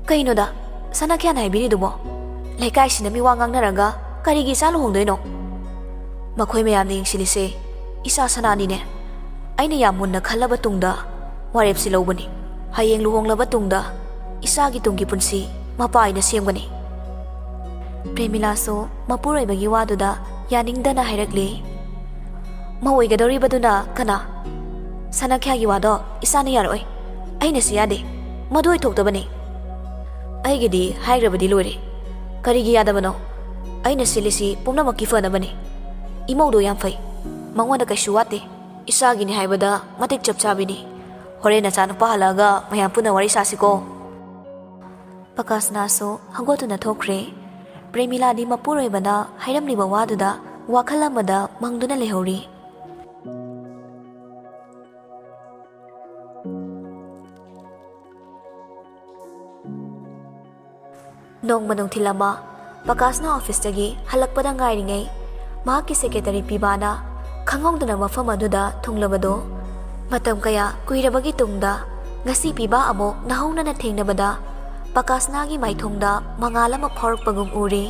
"ꯀꯩꯅꯣꯗ, ꯁꯅꯥꯈ꯭ꯌꯥꯅ ꯍꯥꯏꯕꯤꯔꯤꯗꯨꯕꯣ? ꯂꯩꯀꯥꯏꯁꯤꯅ ꯃꯤ ꯋꯥ ꯉꯥꯡꯅꯔꯒ ꯀꯔꯤꯒꯤ ꯏꯆꯥ ꯂꯨꯍꯣꯡꯗꯣꯏꯅꯣ? ꯃꯈꯣꯏ ꯃꯌꯥꯝꯅ ꯌꯦꯡꯁꯤꯜꯂꯤꯁꯦ ꯏꯆꯥ ꯁꯅꯥꯅꯤꯅꯦ꯫ ꯑꯩꯅ ꯌꯥꯝ ꯃꯨꯟꯅ ꯈꯜꯂꯕ ꯇꯨꯡꯗ ꯋꯥꯔꯦꯞꯁꯤ ꯂꯧꯕꯅꯤ꯫ ꯍꯌꯦꯡ ꯂꯨꯍꯣꯡꯂꯕ ꯇꯨꯡꯗ ꯏꯆꯥꯒꯤ ꯇꯨꯡꯒꯤ ꯄꯨꯟꯁꯤ ꯃꯄꯥ ꯑꯩꯅ ꯁꯦꯝꯒꯅꯤ꯫" ꯄ꯭ꯔꯦꯃꯤꯂꯥꯁꯨ ꯃꯄꯨꯔꯣꯏꯕꯒꯤ ꯋꯥꯗꯨꯗ ꯌꯥꯅꯤꯡꯗꯅ ꯍꯥꯏꯔꯛꯂꯤ꯫ "ꯃꯧ ꯑꯣꯏꯒꯗꯧꯔꯤꯕꯗꯨꯅ ꯀꯅꯥ? ꯁꯅꯥꯈ꯭ꯌꯥꯒꯤ ꯋꯥꯗꯣ ꯏꯆꯥꯅ ꯌꯥꯔꯛꯑꯣꯏ꯫ ꯑꯩꯅꯁꯨ ꯌꯥꯗꯦ꯫ ꯃꯗꯨ ꯑꯣꯏꯊꯣꯛꯇꯕꯅꯤ꯫" "ꯑꯩꯒꯤꯗꯤ ꯍꯥꯏꯈ꯭ꯔꯕꯗꯤ ꯂꯣꯏꯔꯦ꯫ ꯀꯔꯤꯒꯤ ꯌꯥꯗꯕꯅꯣ? ꯑꯩꯅ ꯁꯤꯜꯂꯤꯁꯤ ꯄꯨꯝꯅꯃꯛꯀꯤ ꯐꯅꯕꯅꯤ꯫ ꯏꯃꯧꯗꯣ ꯌꯥꯝ ꯐꯩ꯫ ꯃꯉꯣꯟꯗ ꯀꯩꯁꯨ ꯋꯥꯠꯇꯦ꯫ ꯏꯆꯥꯒꯤꯅꯤ ꯍꯥꯏꯕꯗ ꯃꯇꯤꯛ ꯆꯞ ꯆꯥꯕꯤꯅꯤ꯫ ꯍꯣꯔꯦꯟ ꯅꯆꯥꯅꯨꯄꯥ ꯍꯜꯂꯛꯑꯒ ꯃꯌꯥꯝ ꯄꯨꯟꯅ ꯋꯥꯔꯤ ꯁꯥꯁꯤꯀꯣ꯫ ꯄꯀꯥꯁꯅꯥꯁꯨ ꯍꯧꯒꯠꯇꯨꯅ ꯊꯣꯛꯈ꯭ꯔꯦ꯫ ꯄ꯭ꯔꯦꯃꯤꯂꯥꯗꯤ ꯃꯄꯨꯔꯣꯏꯕꯅ ꯍꯥꯏꯔꯝꯂꯤꯕ ꯋꯥꯗꯨꯗ ꯋꯥꯈꯜ ꯑꯃꯗ ꯃꯪꯗꯨꯅ ꯂꯩꯍꯧꯔꯤ꯫ ꯅꯣꯡꯃ ꯅꯨꯡꯊꯤꯜ ꯑꯃ ꯄꯀꯥꯁꯅ ꯑꯣꯐꯤꯁꯇꯒꯤ ꯍꯜꯂꯛꯄꯗ ꯉꯥꯏꯔꯤꯉꯩ, ꯃꯍꯥꯛꯀꯤ ꯁꯦꯀ꯭ꯔꯦꯇꯔꯤ ꯄꯤꯕꯥꯅ ꯈꯪꯍꯧꯗꯅ ꯃꯐꯝ ꯑꯗꯨꯗ ꯊꯨꯡꯂꯕꯗꯣ꯫ ꯃꯇꯝ ꯀꯌꯥ ꯀꯨꯏꯔꯕꯒꯤ ꯇꯨꯡꯗ ꯉꯁꯤ ꯄꯤꯕꯥ ꯑꯃꯨꯛ ꯅꯧꯍꯧꯅꯅ ꯊꯦꯡꯅꯕꯗ ꯄꯀꯥꯁꯅꯥꯒꯤ ꯃꯥꯏꯊꯣꯡꯗ ꯃꯉꯥꯜ ꯑꯃ ꯐꯥꯎꯔꯛꯄꯒꯨꯝ ꯎꯔꯤ꯫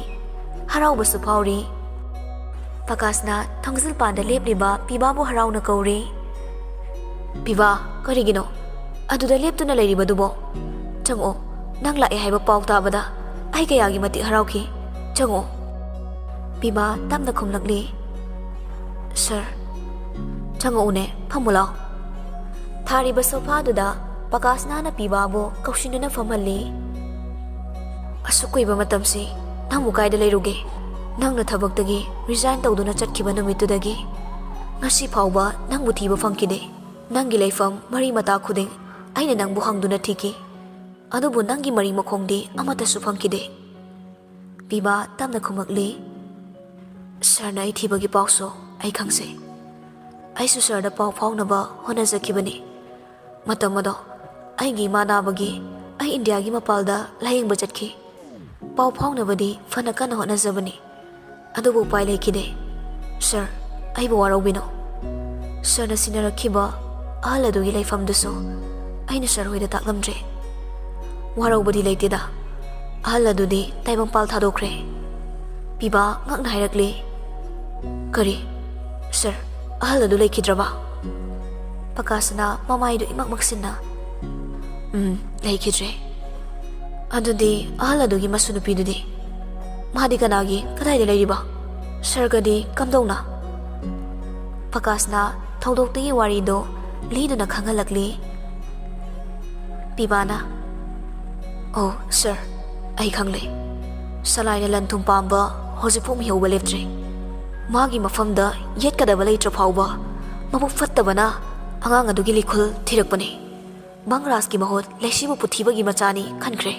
ꯍꯔꯥꯎꯕꯁꯨ ꯐꯥꯎꯔꯤ꯫ ꯄꯀꯥꯁꯅ ꯊꯣꯡꯖꯤꯜ ꯄꯥꯟꯗ ꯂꯦꯞꯂꯤꯕ ꯄꯤꯕꯥꯕꯨ ꯍꯔꯥꯎꯅ ꯀꯧꯔꯤ꯫ "ꯄꯤꯕꯥ, ꯀꯔꯤꯒꯤꯅꯣ ꯑꯗꯨꯗ ꯂꯦꯞꯇꯨꯅ ꯂꯩꯔꯤꯕꯗꯨꯕꯣ? ꯆꯪꯉꯛꯑꯣ, ꯅꯪ ꯂꯥꯛꯑꯦ ꯍꯥꯏꯕ ꯄꯥꯎ ꯇꯥꯕꯗ ꯑꯩ ꯀꯌꯥꯒꯤ ꯃꯇꯤꯛ ꯍꯔꯥꯎꯈꯤ꯫ ꯆꯪꯉꯛꯑꯣ꯫" ꯄꯤꯕꯥ ꯇꯞꯅ ꯈꯨꯝꯂꯛꯂꯤ, "ꯁꯔ꯫" "ꯆꯪꯉꯛꯎꯅꯦ, ꯐꯝꯃꯨ ꯂꯥꯎ꯫" ꯊꯥꯔꯤꯕ ꯁꯣꯐꯥꯗꯨꯗ ꯄꯀꯥꯁꯅꯥꯅ ꯄꯤꯕꯥꯕꯨ ꯀꯧꯁꯤꯟꯗꯨꯅ ꯐꯝꯍꯜꯂꯤ꯫ "ꯑꯁꯨꯛ ꯀꯨꯏꯕ ꯃꯇꯝꯁꯤ ꯅꯪꯕꯨ ꯀꯥꯏꯗ ꯂꯩꯔꯨꯒꯦ? ꯅꯪꯅ ꯊꯕꯛꯇꯒꯤ ꯔꯤꯖꯥꯏꯟ ꯇꯧꯗꯨꯅ ꯆꯠꯈꯤꯕ ꯅꯨꯃꯤꯠꯇꯨꯗꯒꯤ ꯉꯁꯤ ꯐꯥꯎꯕ ꯅꯪꯕꯨ ꯊꯤꯕ ꯐꯪꯈꯤꯗꯦ꯫ ꯅꯪꯒꯤ ꯂꯩꯐꯝ ꯃꯔꯤ ꯃꯇꯥ ꯈꯨꯗꯤꯡ ꯑꯩꯅ ꯅꯪꯕꯨ ꯍꯪꯗꯨꯅ ꯊꯤꯈꯤ, ꯑꯗꯨꯕꯨ ꯅꯪꯒꯤ ꯃꯔꯤ ꯃꯈꯣꯡꯗꯤ ꯑꯃꯠꯇꯁꯨ ꯐꯪꯈꯤꯗꯦ꯫" ꯄꯤꯕꯥ ꯇꯞꯅ ꯈꯨꯝꯃꯛꯂꯤ, "ꯁꯔꯅ ꯑꯩ ꯊꯤꯕꯒꯤ ꯄꯥꯎꯁꯨ ꯑꯩ ꯈꯪꯖꯩ꯫ ꯑꯩꯁꯨ ꯁꯔꯗ ꯄꯥꯎ ꯐꯥꯎꯅꯕ ꯍꯣꯠꯅꯖꯈꯤꯕꯅꯤ꯫ ꯃꯇꯝ ꯑꯗꯣ ꯑꯩꯒꯤ ꯏꯃꯥ ꯅꯥꯕꯒꯤ ꯑꯩ ꯏꯟꯗꯤꯌꯥꯒꯤ ꯃꯄꯥꯜꯗ ꯂꯥꯌꯦꯡꯕ ꯆꯠꯈꯤ꯫ ꯄꯥꯎ ꯐꯥꯎꯅꯕꯗꯤ ꯐꯅ ꯀꯟꯅ ꯍꯣꯠꯅꯖꯕꯅꯤ, ꯑꯗꯨꯕꯨ ꯎꯄꯥꯏ ꯂꯩꯈꯤꯗꯦ꯫ ꯁꯔ, ꯑꯩꯕꯨ ꯋꯥꯔꯧꯕꯤꯅꯨ꯫ ꯁꯔꯅ ꯁꯤꯟꯅꯔꯛꯈꯤꯕ ꯑꯍꯜ ꯑꯗꯨꯒꯤ ꯂꯩꯐꯝꯗꯨꯁꯨ ꯑꯩꯅ ꯁꯔ ꯍꯣꯏꯗ ꯇꯥꯛꯂꯝꯗ꯭ꯔꯦ꯫" "ꯋꯥꯔꯧꯕꯗꯤ ꯂꯩꯇꯦꯗ, ꯑꯍꯜ ꯑꯗꯨꯗꯤ ꯇꯥꯏꯕꯪꯄꯥꯜ ꯊꯥꯗꯣꯛꯈ꯭ꯔꯦ꯫" ꯄꯤꯕꯥ ꯉꯛꯅ ꯍꯥꯏꯔꯛꯂꯤ꯫ "ꯀꯔꯤ? ꯁꯔ, ꯑꯍꯜ ꯑꯗꯨ ꯂꯩꯈꯤꯗ꯭ꯔꯕ?" ꯄꯀꯥꯁꯅ ꯃꯃꯥꯏꯗꯨ ꯏꯃꯛ ꯃꯛꯁꯤꯟꯅ, "ꯎꯝ, ꯂꯩꯈꯤꯗ꯭ꯔꯦ꯫" "ꯑꯗꯨꯗꯤ ꯑꯍꯜ ꯑꯗꯨꯒꯤ ꯃꯁꯨ ꯅꯨꯄꯤꯗꯨꯗꯤ? ꯃꯥꯗꯤ ꯀꯅꯥꯒꯤ, ꯀꯗꯥꯏꯗ ꯂꯩꯔꯤꯕ? ꯁꯔꯒꯗꯤ ꯀꯝꯗꯧꯅ?" ꯄꯀꯥꯁꯅ ꯊꯧꯗꯣꯛꯇꯨꯒꯤ ꯋꯥꯔꯤꯗꯨ ꯂꯤꯗꯨꯅ ꯈꯪꯍꯜꯂꯛꯂꯤ꯫ ꯄꯤꯕꯥꯅ, "ꯑꯣ ꯁꯔ, ꯑꯩ ꯈꯪꯂꯦ꯫ ꯁꯂꯥꯏꯅ ꯂꯟ ꯊꯨꯝ ꯄꯥꯝꯕ ꯍꯧꯖꯤꯛꯐꯥꯎ ꯃꯤꯍꯧꯕ ꯂꯦꯞꯇ꯭ꯔꯤ꯫" ꯃꯥꯒꯤ ꯃꯐꯝꯗ ꯌꯦꯠꯀꯗꯕ ꯂꯩꯇ꯭ꯔ ꯐꯥꯎꯕ, ꯃꯕꯨꯛ ꯐꯠꯇꯕꯅ ꯑꯉꯥꯡ ꯑꯗꯨꯒꯤ ꯂꯤꯈꯨꯜ ꯊꯤꯔꯛꯄꯅꯤ꯫ ꯃꯪꯔꯥꯖꯀꯤ ꯃꯍꯨꯠ ꯂꯩꯁꯤꯕꯨ ꯄꯨꯊꯤꯕꯒꯤ ꯃꯆꯥꯅꯤ ꯈꯟꯈ꯭ꯔꯦ꯫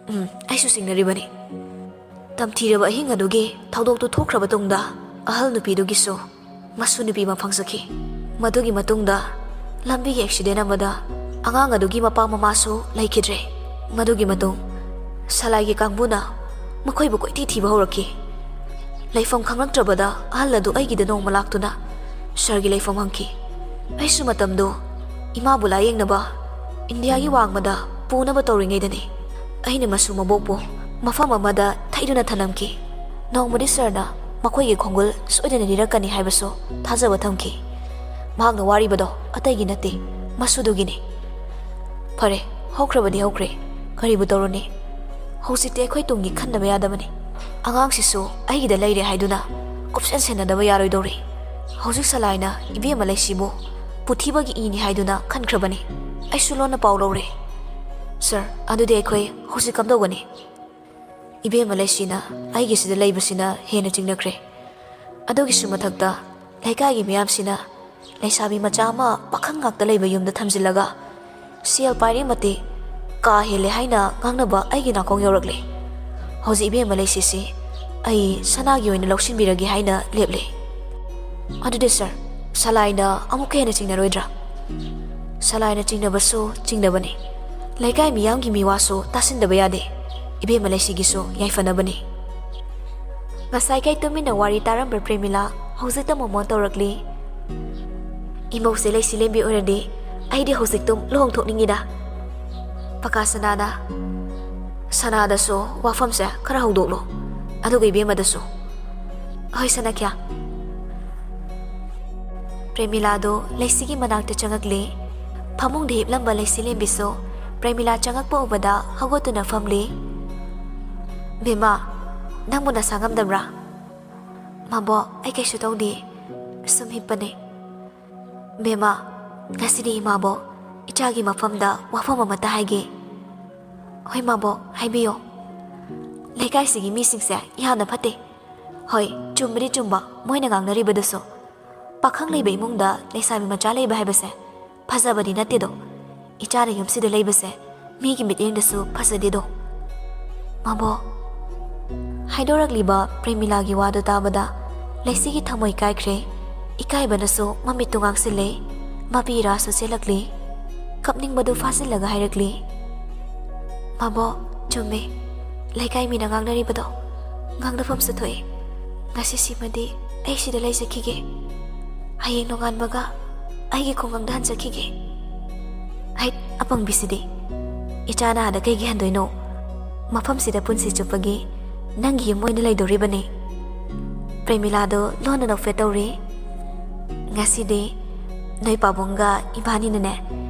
ꯎꯝ, ꯑꯩꯁꯨ ꯆꯤꯡꯅꯔꯤꯕꯅꯤ꯫ ꯇꯝꯊꯤꯔꯕ ꯑꯍꯤꯡ ꯑꯗꯨꯒꯤ ꯊꯧꯗꯣꯛꯇꯨ ꯊꯣꯛꯈ꯭ꯔꯕ ꯇꯨꯡꯗ, ꯑꯍꯜ ꯅꯨꯄꯤꯗꯨꯒꯤꯁꯨ ꯃꯁꯨ ꯅꯨꯄꯤ ꯑꯃ ꯐꯪꯖꯈꯤ꯫ ꯃꯗꯨꯒꯤ ꯃꯇꯨꯡꯗ ꯂꯝꯕꯤꯒꯤ ꯑꯦꯛꯁꯤꯗꯦꯟ ꯑꯃꯗ ꯑꯉꯥꯡ ꯑꯗꯨꯒꯤ ꯃꯄꯥ ꯃꯃꯥꯁꯨ ꯂꯩꯈꯤꯗ꯭ꯔꯦ꯫ ꯃꯗꯨꯒꯤ ꯃꯇꯨꯡ ꯁꯂꯥꯏꯒꯤ ꯀꯥꯡꯕꯨꯅ ꯃꯈꯣꯏꯕꯨ ꯀꯣꯏꯊꯤ ꯊꯤꯕ ꯍꯧꯔꯛꯈꯤ꯫ ꯂꯩꯐꯝ ꯈꯪꯂꯛꯇ꯭ꯔꯕꯗ ꯑꯍꯜ ꯑꯗꯨ ꯑꯩꯒꯤꯗ ꯅꯣꯡꯃ ꯂꯥꯛꯇꯨꯅ ꯁꯥꯔꯒꯤ ꯂꯩꯐꯝ ꯍꯪꯈꯤ꯫ ꯑꯩꯁꯨ ꯃꯇꯝꯗꯨ ꯏꯃꯥꯕꯨ ꯂꯥꯌꯦꯡꯅꯕ ꯏꯟꯗꯤꯌꯥꯒꯤ ꯋꯥꯡꯃꯗ ꯄꯨꯅꯕ ꯇꯧꯔꯤꯉꯩꯗꯅꯤ꯫ ꯑꯩꯅ ꯃꯁꯨ ꯃꯕꯣꯛꯄꯨ ꯃꯐꯝ ꯑꯃꯗ ꯊꯩꯗꯨꯅ ꯊꯅꯝꯈꯤ꯫ ꯅꯣꯡꯃꯗꯤ ꯁꯥꯔꯅ ꯃꯈꯣꯏꯒꯤ ꯈꯣꯡꯒꯨꯜ ꯁꯣꯏꯗꯅ ꯂꯤꯔꯛꯀꯅꯤ ꯍꯥꯏꯕꯁꯨ ꯊꯥꯖꯕ ꯊꯝꯈꯤ꯫ ꯃꯍꯥꯛꯅ ꯋꯥꯔꯤꯕꯗꯣ ꯑꯇꯩꯒꯤ ꯅꯠꯇꯦ, ꯃꯁꯨꯗꯨꯒꯤꯅꯤ꯫ ꯐꯔꯦ, ꯍꯧꯈ꯭ꯔꯕꯗꯤ ꯍꯧꯈ꯭ꯔꯦ, ꯀꯔꯤꯕꯨ ꯇꯧꯔꯨꯅꯤ? ꯍꯧꯖꯤꯛꯇꯤ ꯑꯩꯈꯣꯏ ꯇꯨꯡꯒꯤ ꯈꯟꯗꯕ ꯌꯥꯗꯕꯅꯤ꯫ ꯑꯉꯥꯡꯁꯤꯁꯨ ꯑꯩꯒꯤꯗ ꯂꯩꯔꯦ ꯍꯥꯏꯗꯨꯅ ꯀꯨꯞꯁꯦꯟ ꯁꯦꯟꯅꯗꯕ ꯌꯥꯔꯣꯏꯗꯧꯔꯤ꯫ ꯍꯧꯖꯤꯛ ꯁꯂꯥꯏꯅ ꯏꯕꯦꯝꯃ ꯂꯩꯁꯤꯕꯨ ꯄꯨꯊꯤꯕꯒꯤ ꯏꯅꯤ ꯍꯥꯏꯗꯨꯅ ꯈꯟꯈ꯭ꯔꯕꯅꯤ꯫ ꯑꯩꯁꯨ ꯂꯣꯟꯅ ꯄꯥꯎ ꯂꯧꯔꯦ꯫ ꯁꯥꯔ, ꯑꯗꯨꯗꯤ ꯑꯩꯈꯣꯏ ꯍꯧꯖꯤꯛ ꯀꯝꯗꯧꯒꯅꯤ? ꯏꯕꯦꯝꯃ ꯂꯩꯁꯤꯅ ꯑꯩꯒꯤꯁꯤꯗ ꯂꯩꯕꯁꯤꯅ ꯍꯦꯟꯅ ꯆꯤꯡꯅꯈ꯭ꯔꯦ꯫ ꯑꯗꯨꯒꯤꯁꯨ ꯃꯊꯛꯇ ꯂꯩꯀꯥꯏꯒꯤ ꯃꯤꯌꯥꯝꯁꯤꯅ ꯂꯩꯁꯥꯕꯤ ꯃꯆꯥ ꯑꯃ ꯄꯥꯈꯪ ꯉꯥꯛꯇ ꯂꯩꯕ ꯌꯨꯝꯗ ꯊꯝꯖꯤꯜꯂꯒ ꯁꯦꯜ ꯄꯥꯏꯔꯤ ꯃꯇꯤꯛ ꯀꯥ ꯍꯦꯜꯂꯦ ꯍꯥꯏꯅ ꯉꯥꯡꯅꯕ ꯑꯩꯒꯤ ꯅꯥꯀꯣꯡ ꯌꯧꯔꯛꯂꯦ꯫ ꯍꯧꯖꯤꯛ ꯏꯕꯦꯝꯃ ꯂꯩꯁꯤꯁꯤ ꯑꯩ ꯁꯅꯥꯒꯤ ꯑꯣꯏꯅ ꯂꯧꯁꯤꯟꯕꯤꯔꯒꯦ ꯍꯥꯏꯅ ꯂꯦꯞꯂꯦ꯫ ꯑꯗꯨꯗꯤ ꯁꯥꯔ, ꯁꯂꯥꯏꯅ ꯑꯃꯨꯛꯀ ꯍꯦꯟꯅ ꯆꯤꯡꯅꯔꯣꯏꯗ꯭ꯔꯥ? ꯁꯂꯥꯏꯅ ꯆꯤꯡꯅꯕꯁꯨ ꯆꯤꯡꯅꯕꯅꯤ꯫ ꯂꯩꯀꯥꯏ ꯃꯤꯌꯥꯝꯒꯤ ꯃꯤꯋꯥꯁꯨ ꯇꯥꯁꯤꯟꯗꯕ ꯌꯥꯗꯦ꯫ ꯏꯕꯦꯝꯃ ꯂꯩꯁꯤꯒꯤꯁꯨ ꯌꯥꯏꯐꯅꯕꯅꯤ꯫ ꯉꯁꯥꯏꯈꯩ ꯇꯨꯃꯤꯟꯅ ꯋꯥꯔꯤ ꯇꯥꯔꯝꯕ ꯄ꯭ꯔꯦꯃꯤꯂꯥ ꯍꯧꯖꯤꯛꯇ ꯃꯣꯃꯣꯟ ꯇꯧꯔꯛꯂꯤ꯫ ꯏꯃꯧꯁꯦ ꯂꯩꯁꯤ ꯂꯦꯝꯕꯤ ꯑꯣꯏꯔꯗꯤ ꯑꯩꯗꯤ ꯍꯧꯖꯤꯛꯇꯨꯝ ꯂꯨꯍꯣꯡꯊꯣꯛꯅꯤꯡꯉꯤꯗ꯫ ꯄꯀꯥ ꯁꯅꯥꯅ, "ꯁꯅꯥꯗꯁꯨ ꯋꯥꯐꯝꯁꯦ ꯈꯔ ꯍꯧꯗꯣꯛꯂꯣ, ꯑꯗꯨꯒ ꯏꯕꯦꯝꯃꯗꯁꯨ꯫" "ꯍꯣꯏ ꯁꯅꯥꯈ꯭ꯌꯥ꯫" ꯄ꯭ꯔꯦꯃꯤꯂꯥꯗꯣ ꯂꯩꯁꯤꯒꯤ ꯃꯅꯥꯛꯇ ꯆꯪꯉꯛꯂꯦ꯫ ꯐꯃꯨꯡꯗ ꯍꯤꯞꯂꯝꯕ ꯂꯩꯁꯤ ꯂꯦꯝꯕꯤꯁꯨ ꯄ꯭ꯔꯦꯃꯤꯂꯥ ꯆꯪꯉꯛꯄ ꯎꯕꯗ ꯍꯧꯒꯠꯇꯨꯅ ꯐꯝꯂꯦ꯫ "ꯕꯦꯝꯃ, ꯅꯪꯕꯨ ꯅꯁꯥ ꯉꯝꯗꯕ꯭ꯔꯥ?" "ꯃꯥꯕꯣꯛ, ꯑꯩ ꯀꯩꯁꯨ ꯇꯧꯗꯦ, ꯁꯨꯝ ꯍꯤꯞꯄꯅꯦ꯫" "ꯕꯦꯝꯃ, ꯉꯁꯤꯗꯤ ꯏꯃꯥꯕꯣꯛ, ꯏꯆꯥꯒꯤ ꯃꯐꯝꯗ ꯋꯥꯐꯝ ꯑꯃꯠꯇ ꯍꯥꯏꯒꯦ꯫" "ꯍꯣꯏ ꯃꯥꯕꯣꯛ, ꯍꯥꯏꯕꯤꯌꯣ꯫" "ꯂꯩꯀꯥꯏꯁꯤꯒꯤ ꯃꯤꯁꯤꯡꯁꯦ ꯌꯥꯝꯅ ꯐꯠꯇꯦ꯫ ꯍꯣꯏ, ꯆꯨꯝꯕꯗꯤ ꯆꯨꯝꯕ ꯃꯣꯏꯅ ꯉꯥꯡꯅꯔꯤꯕꯗꯨꯁꯨ꯫ ꯄꯥꯈꯪ ꯂꯩꯕ ꯏꯃꯨꯡꯗ ꯂꯩꯁꯥꯕꯤ ꯃꯆꯥ ꯂꯩꯕ ꯍꯥꯏꯕꯁꯦ ꯐꯖꯕꯗꯤ ꯅꯠꯇꯦꯗꯣ꯫ ꯏꯆꯥꯅ ꯌꯨꯝꯁꯤꯗ ꯂꯩꯕꯁꯦ ꯃꯤꯒꯤ ꯃꯤꯠꯌꯦꯡꯗꯁꯨ ꯐꯖꯗꯦꯗꯣ꯫ ꯃꯕꯣꯛ, ꯍꯥꯏꯗꯣꯔꯛꯂꯤꯕ ꯄ꯭ꯔꯦꯃꯤꯂꯥꯒꯤ ꯋꯥꯗꯨ ꯇꯥꯕꯗ ꯂꯩꯁꯤꯒꯤ ꯊꯃꯣꯏ ꯀꯥꯏꯈ꯭ꯔꯦ꯫ ꯏꯀꯥꯏꯕꯅꯁꯨ ꯃꯃꯤꯠꯇꯨ ꯉꯥꯡꯁꯤꯜꯂꯦ꯫ ꯃꯄꯤ ꯏꯔꯥꯁꯨ ꯆꯦꯜꯂꯛꯂꯤ꯫ ꯀꯞꯅꯤꯡꯕꯗꯨ ꯐꯥꯖꯤꯜꯂꯒ ꯍꯥꯏꯔꯛꯂꯤ, "ꯃꯕꯣꯛ, ꯆꯨꯝꯃꯦ꯫ ꯂꯩꯀꯥꯏ ꯃꯤꯅ ꯉꯥꯡꯅꯔꯤꯕꯗꯣ ꯉꯥꯡꯅꯐꯝꯁꯨ ꯊꯣꯛꯏ꯫ ꯉꯁꯤꯁꯤꯃꯗꯤ ꯑꯩ ꯁꯤꯗ ꯂꯩꯖꯈꯤꯒꯦ꯫ ꯍꯌꯦꯡ ꯅꯣꯡꯉꯥꯟꯕꯒ ꯑꯩꯒꯤ ꯈꯨꯡꯒꯪꯗ ꯍꯟꯖꯈꯤꯒꯦ꯫" "ꯍꯩꯠ, ꯑꯄꯪꯕꯤꯁꯤꯗꯤ! ꯏꯆꯥꯅ ꯑꯥꯗ ꯀꯩꯒꯤ ꯍꯟꯗꯣꯏꯅꯣ? ꯃꯐꯝꯁꯤꯗ ꯄꯨꯟꯁꯤ ꯆꯨꯞꯄꯒꯤ ꯅꯪꯒꯤ ꯌꯨꯝ ꯑꯣꯏꯅ ꯂꯩꯗꯧꯔꯤꯕꯅꯤ꯫" ꯄ꯭ꯔꯦꯃꯤꯂꯥꯗꯣ ꯂꯣꯟꯅ ꯅꯣꯛꯐꯦꯠ ꯇꯧꯔꯤ꯫ "ꯉꯁꯤꯗꯤ ꯅꯣꯏ ꯄꯥꯕꯨꯡꯒ ꯏꯕꯥꯅꯤꯅꯅꯦ,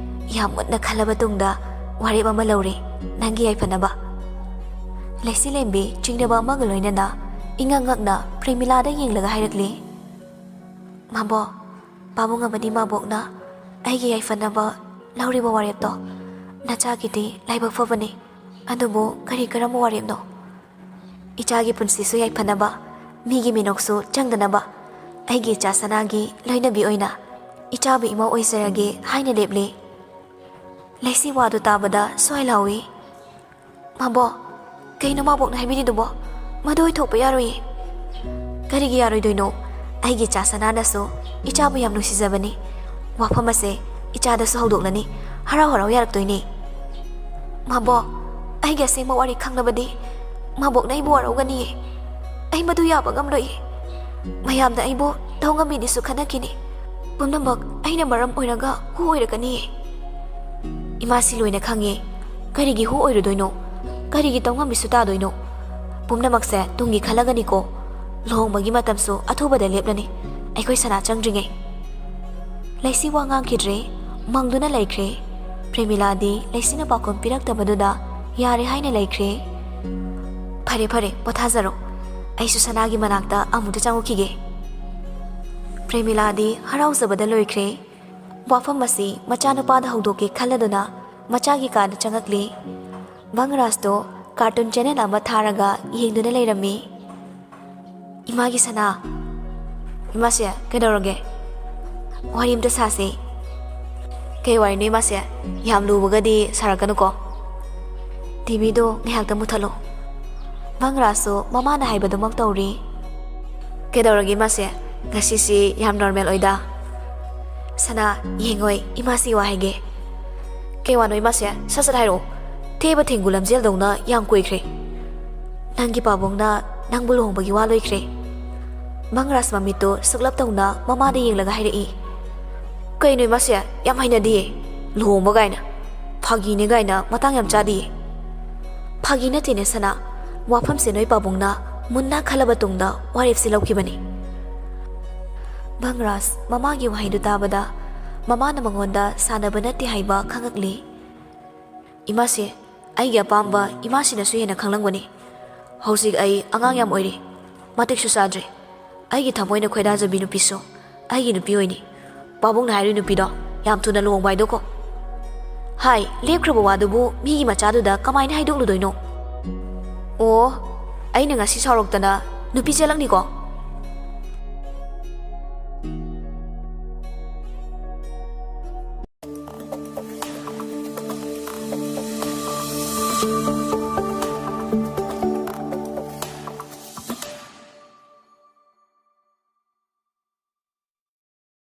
ꯌꯥꯝ ꯃꯨꯟꯅ ꯈꯜꯂꯕ ꯇꯨꯡꯗ ꯋꯥꯔꯦꯞ ꯑꯃ ꯂꯧꯔꯦ, ꯅꯪꯒꯤ ꯌꯥꯏꯐꯅꯕ꯫" ꯂꯩꯁꯤꯂꯦꯝꯕꯤ ꯆꯤꯡꯅꯕ ꯑꯃꯒ ꯂꯣꯏꯅꯅ ꯏꯉꯛ ꯉꯛꯅ ꯄ꯭ꯔꯦꯃꯤꯂꯥꯗ ꯌꯦꯡꯂꯒ ꯍꯥꯏꯔꯛꯂꯤ, "ꯃꯕꯣꯛ, ꯄꯥꯕꯨꯡ ꯑꯃꯗꯤ ꯃꯕꯣꯛꯅ ꯑꯩꯒꯤ ꯌꯥꯏꯐꯅꯕ ꯂꯧꯔꯤꯕ ꯋꯥꯔꯦꯞꯇꯣ ꯅꯆꯥꯒꯤꯗꯤ ꯂꯥꯏꯕꯛ ꯐꯕꯅꯤ꯫ ꯑꯗꯨꯕꯨ ꯀꯔꯤ ꯀꯔꯝꯕ ꯋꯥꯔꯦꯞꯅꯣ?" "ꯏꯆꯥꯒꯤ ꯄꯨꯟꯁꯤꯁꯨ ꯌꯥꯏꯐꯅꯕ, ꯃꯤꯒꯤ ꯃꯤꯅꯣꯛꯁꯨ ꯆꯪꯗꯅꯕ, ꯑꯩꯒꯤ ꯏꯆꯥ ꯁꯅꯥꯒꯤ ꯂꯣꯏꯅꯕꯤ ꯑꯣꯏꯅ ꯏꯆꯥꯕꯨ ꯏꯃꯧ ꯑꯣꯏꯖꯔꯒꯦ ꯍꯥꯏꯅ ꯂꯦꯞꯂꯦ꯫" ꯂꯩꯁꯤ ꯋꯥꯗꯨ ꯇꯥꯕꯗ ꯁ꯭ꯋꯥꯏ ꯂꯥꯎꯏ, "ꯃꯕꯣꯛ, ꯀꯩꯅꯣ ꯃꯕꯣꯛꯅ ꯍꯥꯏꯕꯤꯔꯤꯗꯨꯕꯣ? ꯃꯗꯨ ꯑꯣꯏꯊꯣꯛꯄ ꯌꯥꯔꯣꯏꯌꯦ꯫" "ꯀꯔꯤꯒꯤ ꯌꯥꯔꯣꯏꯗꯣꯏꯅꯣ? ꯑꯩꯒꯤ ꯏꯆꯥ ꯁꯅꯥꯅꯁꯨ ꯏꯆꯥꯕꯨ ꯌꯥꯝ ꯅꯨꯡꯁꯤꯖꯕꯅꯤ꯫ ꯋꯥꯐꯝ ꯑꯁꯦ ꯏꯆꯥꯗꯁꯨ ꯍꯧꯗꯣꯛꯂꯅꯤ꯫ ꯍꯔꯥꯎ ꯍꯔꯥꯎ ꯌꯥꯔꯛꯇꯣꯏꯅꯤ꯫" "ꯃꯕꯣꯛ, ꯑꯩꯒꯤ ꯑꯁꯦꯡꯕ ꯋꯥꯔꯤ ꯈꯪꯂꯕꯗꯤ ꯃꯕꯣꯛꯅ ꯑꯩꯕꯨ ꯋꯥꯔꯧꯒꯅꯤꯌꯦ꯫ ꯑꯩ ꯃꯗꯨ ꯌꯥꯕ ꯉꯝꯂꯣꯏꯌꯦ꯫ ꯃꯌꯥꯝꯅ ꯑꯩꯕꯨ ꯇꯧ ꯉꯝꯃꯤꯅꯤꯁꯨ ꯈꯟꯅꯈꯤꯅꯤ꯫ ꯄꯨꯝꯅꯃꯛ ꯑꯩꯅ ꯃꯔꯝ ꯑꯣꯏꯔꯒ ꯍꯨ ꯑꯣꯏꯔꯛꯀꯅꯤꯌꯦ꯫" "ꯏꯃꯥꯁꯤ ꯂꯣꯏꯅ ꯈꯪꯉꯦ꯫ ꯀꯔꯤꯒꯤ ꯍꯨ ꯑꯣꯏꯔꯨꯗꯣꯏꯅꯣ? ꯀꯔꯤꯒꯤ ꯇꯧꯉꯝꯕꯤꯁꯨ ꯇꯥꯗꯣꯏꯅꯣ? ꯄꯨꯝꯅꯃꯛꯁꯦ ꯇꯨꯡꯒꯤ ꯈꯜꯂꯒꯅꯤꯀꯣ꯫ ꯂꯨꯍꯣꯡꯕꯒꯤ ꯃꯇꯝꯁꯨ ꯑꯊꯨꯕꯗ ꯂꯦꯞꯂꯅꯤ, ꯑꯩꯈꯣꯏ ꯁꯅꯥ ꯆꯪꯗ꯭ꯔꯤꯉꯩ꯫" ꯂꯩꯁꯤ ꯋꯥ ꯉꯥꯡꯈꯤꯗ꯭ꯔꯦ, ꯃꯪꯗꯨꯅ ꯂꯩꯈ꯭ꯔꯦ꯫ ꯄ꯭ꯔꯦꯃꯤꯂꯥꯗꯤ ꯂꯩꯁꯤꯅ ꯄꯥꯎꯈꯨꯝ ꯄꯤꯔꯛꯇꯕꯗꯨꯗ ꯌꯥꯔꯦ ꯍꯥꯏꯅ ꯂꯩꯈ꯭ꯔꯦ꯫ "ꯐꯔꯦ, ꯐꯔꯦ, ꯄꯣꯊꯥꯖꯔꯣ꯫ ꯑꯩꯁꯨ ꯁꯅꯥꯒꯤ ꯃꯅꯥꯛꯇ ꯑꯃꯨꯛꯇ ꯆꯪꯉꯨꯈꯤꯒꯦ꯫" ꯄ꯭ꯔꯦꯃꯤꯂꯥꯗꯤ ꯍꯔꯥꯎꯖꯕꯗ ꯂꯣꯏꯈ꯭ꯔꯦ꯫ ꯋꯥꯐꯝ ꯑꯁꯤ ꯃꯆꯥꯅꯨꯄꯥꯗ ꯍꯧꯗꯣꯛꯀꯦ ꯈꯜꯂꯗꯨꯅ ꯃꯆꯥꯒꯤ ꯀꯥꯗ ꯆꯪꯉꯛꯂꯤ꯫ ꯕꯪꯔꯥꯖꯇꯣ ꯀꯥꯔꯇꯨꯟ ꯆꯦꯅꯦꯜ ꯑꯃ ꯊꯥꯔꯒ ꯌꯦꯡꯗꯨꯅ ꯂꯩꯔꯝꯃꯤ꯫ ꯏꯃꯥꯒꯤ ꯁꯅꯥ, ꯏꯃꯥꯁꯦ, ꯀꯩꯗꯧꯔꯒꯦ? ꯋꯥꯔꯤ ꯑꯝꯇ ꯁꯥꯁꯦ꯫ ꯀꯩ ꯋꯥꯔꯤꯅꯣ ꯏꯃꯥꯁꯦ? ꯌꯥꯝ ꯂꯨꯕꯒꯗꯤ ꯁꯥꯔꯛꯀꯅꯨꯀꯣ꯫ ꯇꯤꯚꯤꯗꯣ ꯉꯥꯏꯍꯥꯛꯇ ꯃꯨꯊꯠꯂꯣ꯫ ꯃꯪꯔꯥꯖꯁꯨ ꯃꯃꯥꯅ ꯍꯥꯏꯕꯗꯨꯃꯛ ꯇꯧꯔꯤ꯫ ꯀꯩꯗꯧꯔꯒꯦ ꯏꯃꯥꯁꯦ? ꯉꯁꯤꯁꯤ ꯌꯥꯝ ꯅꯣꯔꯃꯦꯜ ꯑꯣꯏꯗ꯫ ꯁꯅꯥ, ꯌꯦꯡꯉꯣꯏ, ꯏꯃꯥꯁꯤ ꯋꯥ ꯍꯥꯏꯒꯦ꯫ ꯀꯩ ꯋꯥꯅꯣ ꯏꯃꯥꯁꯦ? ꯁꯠ ꯁꯠ ꯍꯥꯏꯔꯛꯑꯣ꯫ ꯊꯦꯕ ꯊꯦꯡꯒꯨ ꯂꯝꯖꯦꯜꯗꯧꯅ ꯌꯥꯝ ꯀꯨꯏꯈ꯭ꯔꯦ꯫ ꯅꯪꯒꯤ ꯄꯥꯕꯨꯡꯅ ꯅꯪꯕꯨ ꯂꯨꯍꯣꯡꯕꯒꯤ ꯋꯥ ꯂꯣꯏꯈ꯭ꯔꯦ꯫ ꯃꯪꯔꯥꯖ ꯃꯃꯤꯠꯇꯨ ꯁꯨꯛꯂꯞ ꯇꯧꯅ ꯃꯃꯥꯗ ꯌꯦꯡꯂꯒ ꯍꯥꯏꯔꯛꯏ꯫ ꯀꯩꯅꯣ ꯏꯃꯥꯁꯦ? ꯌꯥꯝ ꯍꯩꯅꯗꯤꯌꯦ꯫ ꯂꯨꯍꯣꯡꯕ ꯀꯥꯏꯅ꯫ ꯐꯥꯒꯤꯅꯦ ꯀꯥꯏꯅ ꯃꯇꯥꯡ ꯌꯥꯝ ꯆꯥꯗꯤꯌꯦ꯫ ꯐꯥꯒꯤ ꯅꯠꯇꯦꯅꯦ ꯁꯅꯥ꯫ ꯋꯥꯐꯝꯁꯦ ꯅꯣꯏ ꯄꯥꯕꯨꯡꯅ ꯃꯨꯟꯅ ꯈꯜꯂꯕ ꯇꯨꯡꯗ ꯋꯥꯔꯦꯞꯁꯦ ꯂꯧꯈꯤꯕꯅꯤ꯫ ꯃꯪꯔꯥꯖ ꯃꯃꯥꯒꯤ ꯋꯥꯍꯩꯗꯨ ꯇꯥꯕꯗ ꯃꯃꯥꯅ ꯃꯉꯣꯟꯗ ꯁꯥꯟꯅꯕ ꯅꯠꯇꯦ ꯍꯥꯏꯕ ꯈꯪꯉꯛꯂꯤ꯫ ꯏꯃꯥꯁꯦ, ꯑꯩꯒꯤ ꯑꯄꯥꯝꯕ ꯏꯃꯥꯁꯤꯅꯁꯨ ꯍꯦꯟꯅ ꯈꯪꯂꯝꯒꯅꯤ꯫ ꯍꯧꯖꯤꯛ ꯑꯩ ꯑꯉꯥꯡ ꯌꯥꯝ ꯑꯣꯏꯔꯤ, ꯃꯇꯤꯛꯁꯨ ꯆꯥꯗ꯭ꯔꯤ꯫ ꯑꯩꯒꯤ ꯊꯃꯣꯏꯅ ꯈꯣꯏꯗꯥꯖꯕꯤ ꯅꯨꯄꯤꯁꯨ ꯑꯩꯒꯤ ꯅꯨꯄꯤ ꯑꯣꯏꯅꯤ꯫ ꯄꯥꯕꯨꯡꯅ ꯍꯥꯏꯔꯤ ꯅꯨꯄꯤꯗꯣ ꯌꯥꯝ ꯊꯨꯅ ꯂꯨꯍꯣꯡꯕ ꯍꯥꯏꯗꯣꯀꯣ꯫ ꯍꯥꯏ, ꯂꯦꯞꯈ꯭ꯔꯕ ꯋꯥꯗꯨꯕꯨ ꯃꯤꯒꯤ ꯃꯆꯥꯗꯨꯗ ꯀꯃꯥꯏꯅ ꯍꯥꯏꯗꯣꯛꯂꯨꯗꯣꯏꯅꯣ? ꯑꯣ, ꯑꯩꯅ ꯉꯁꯤ ꯁꯥꯎꯔꯛꯇꯅ ꯅꯨꯄꯤ ꯆꯦꯜꯂꯛꯅꯤꯀꯣ꯫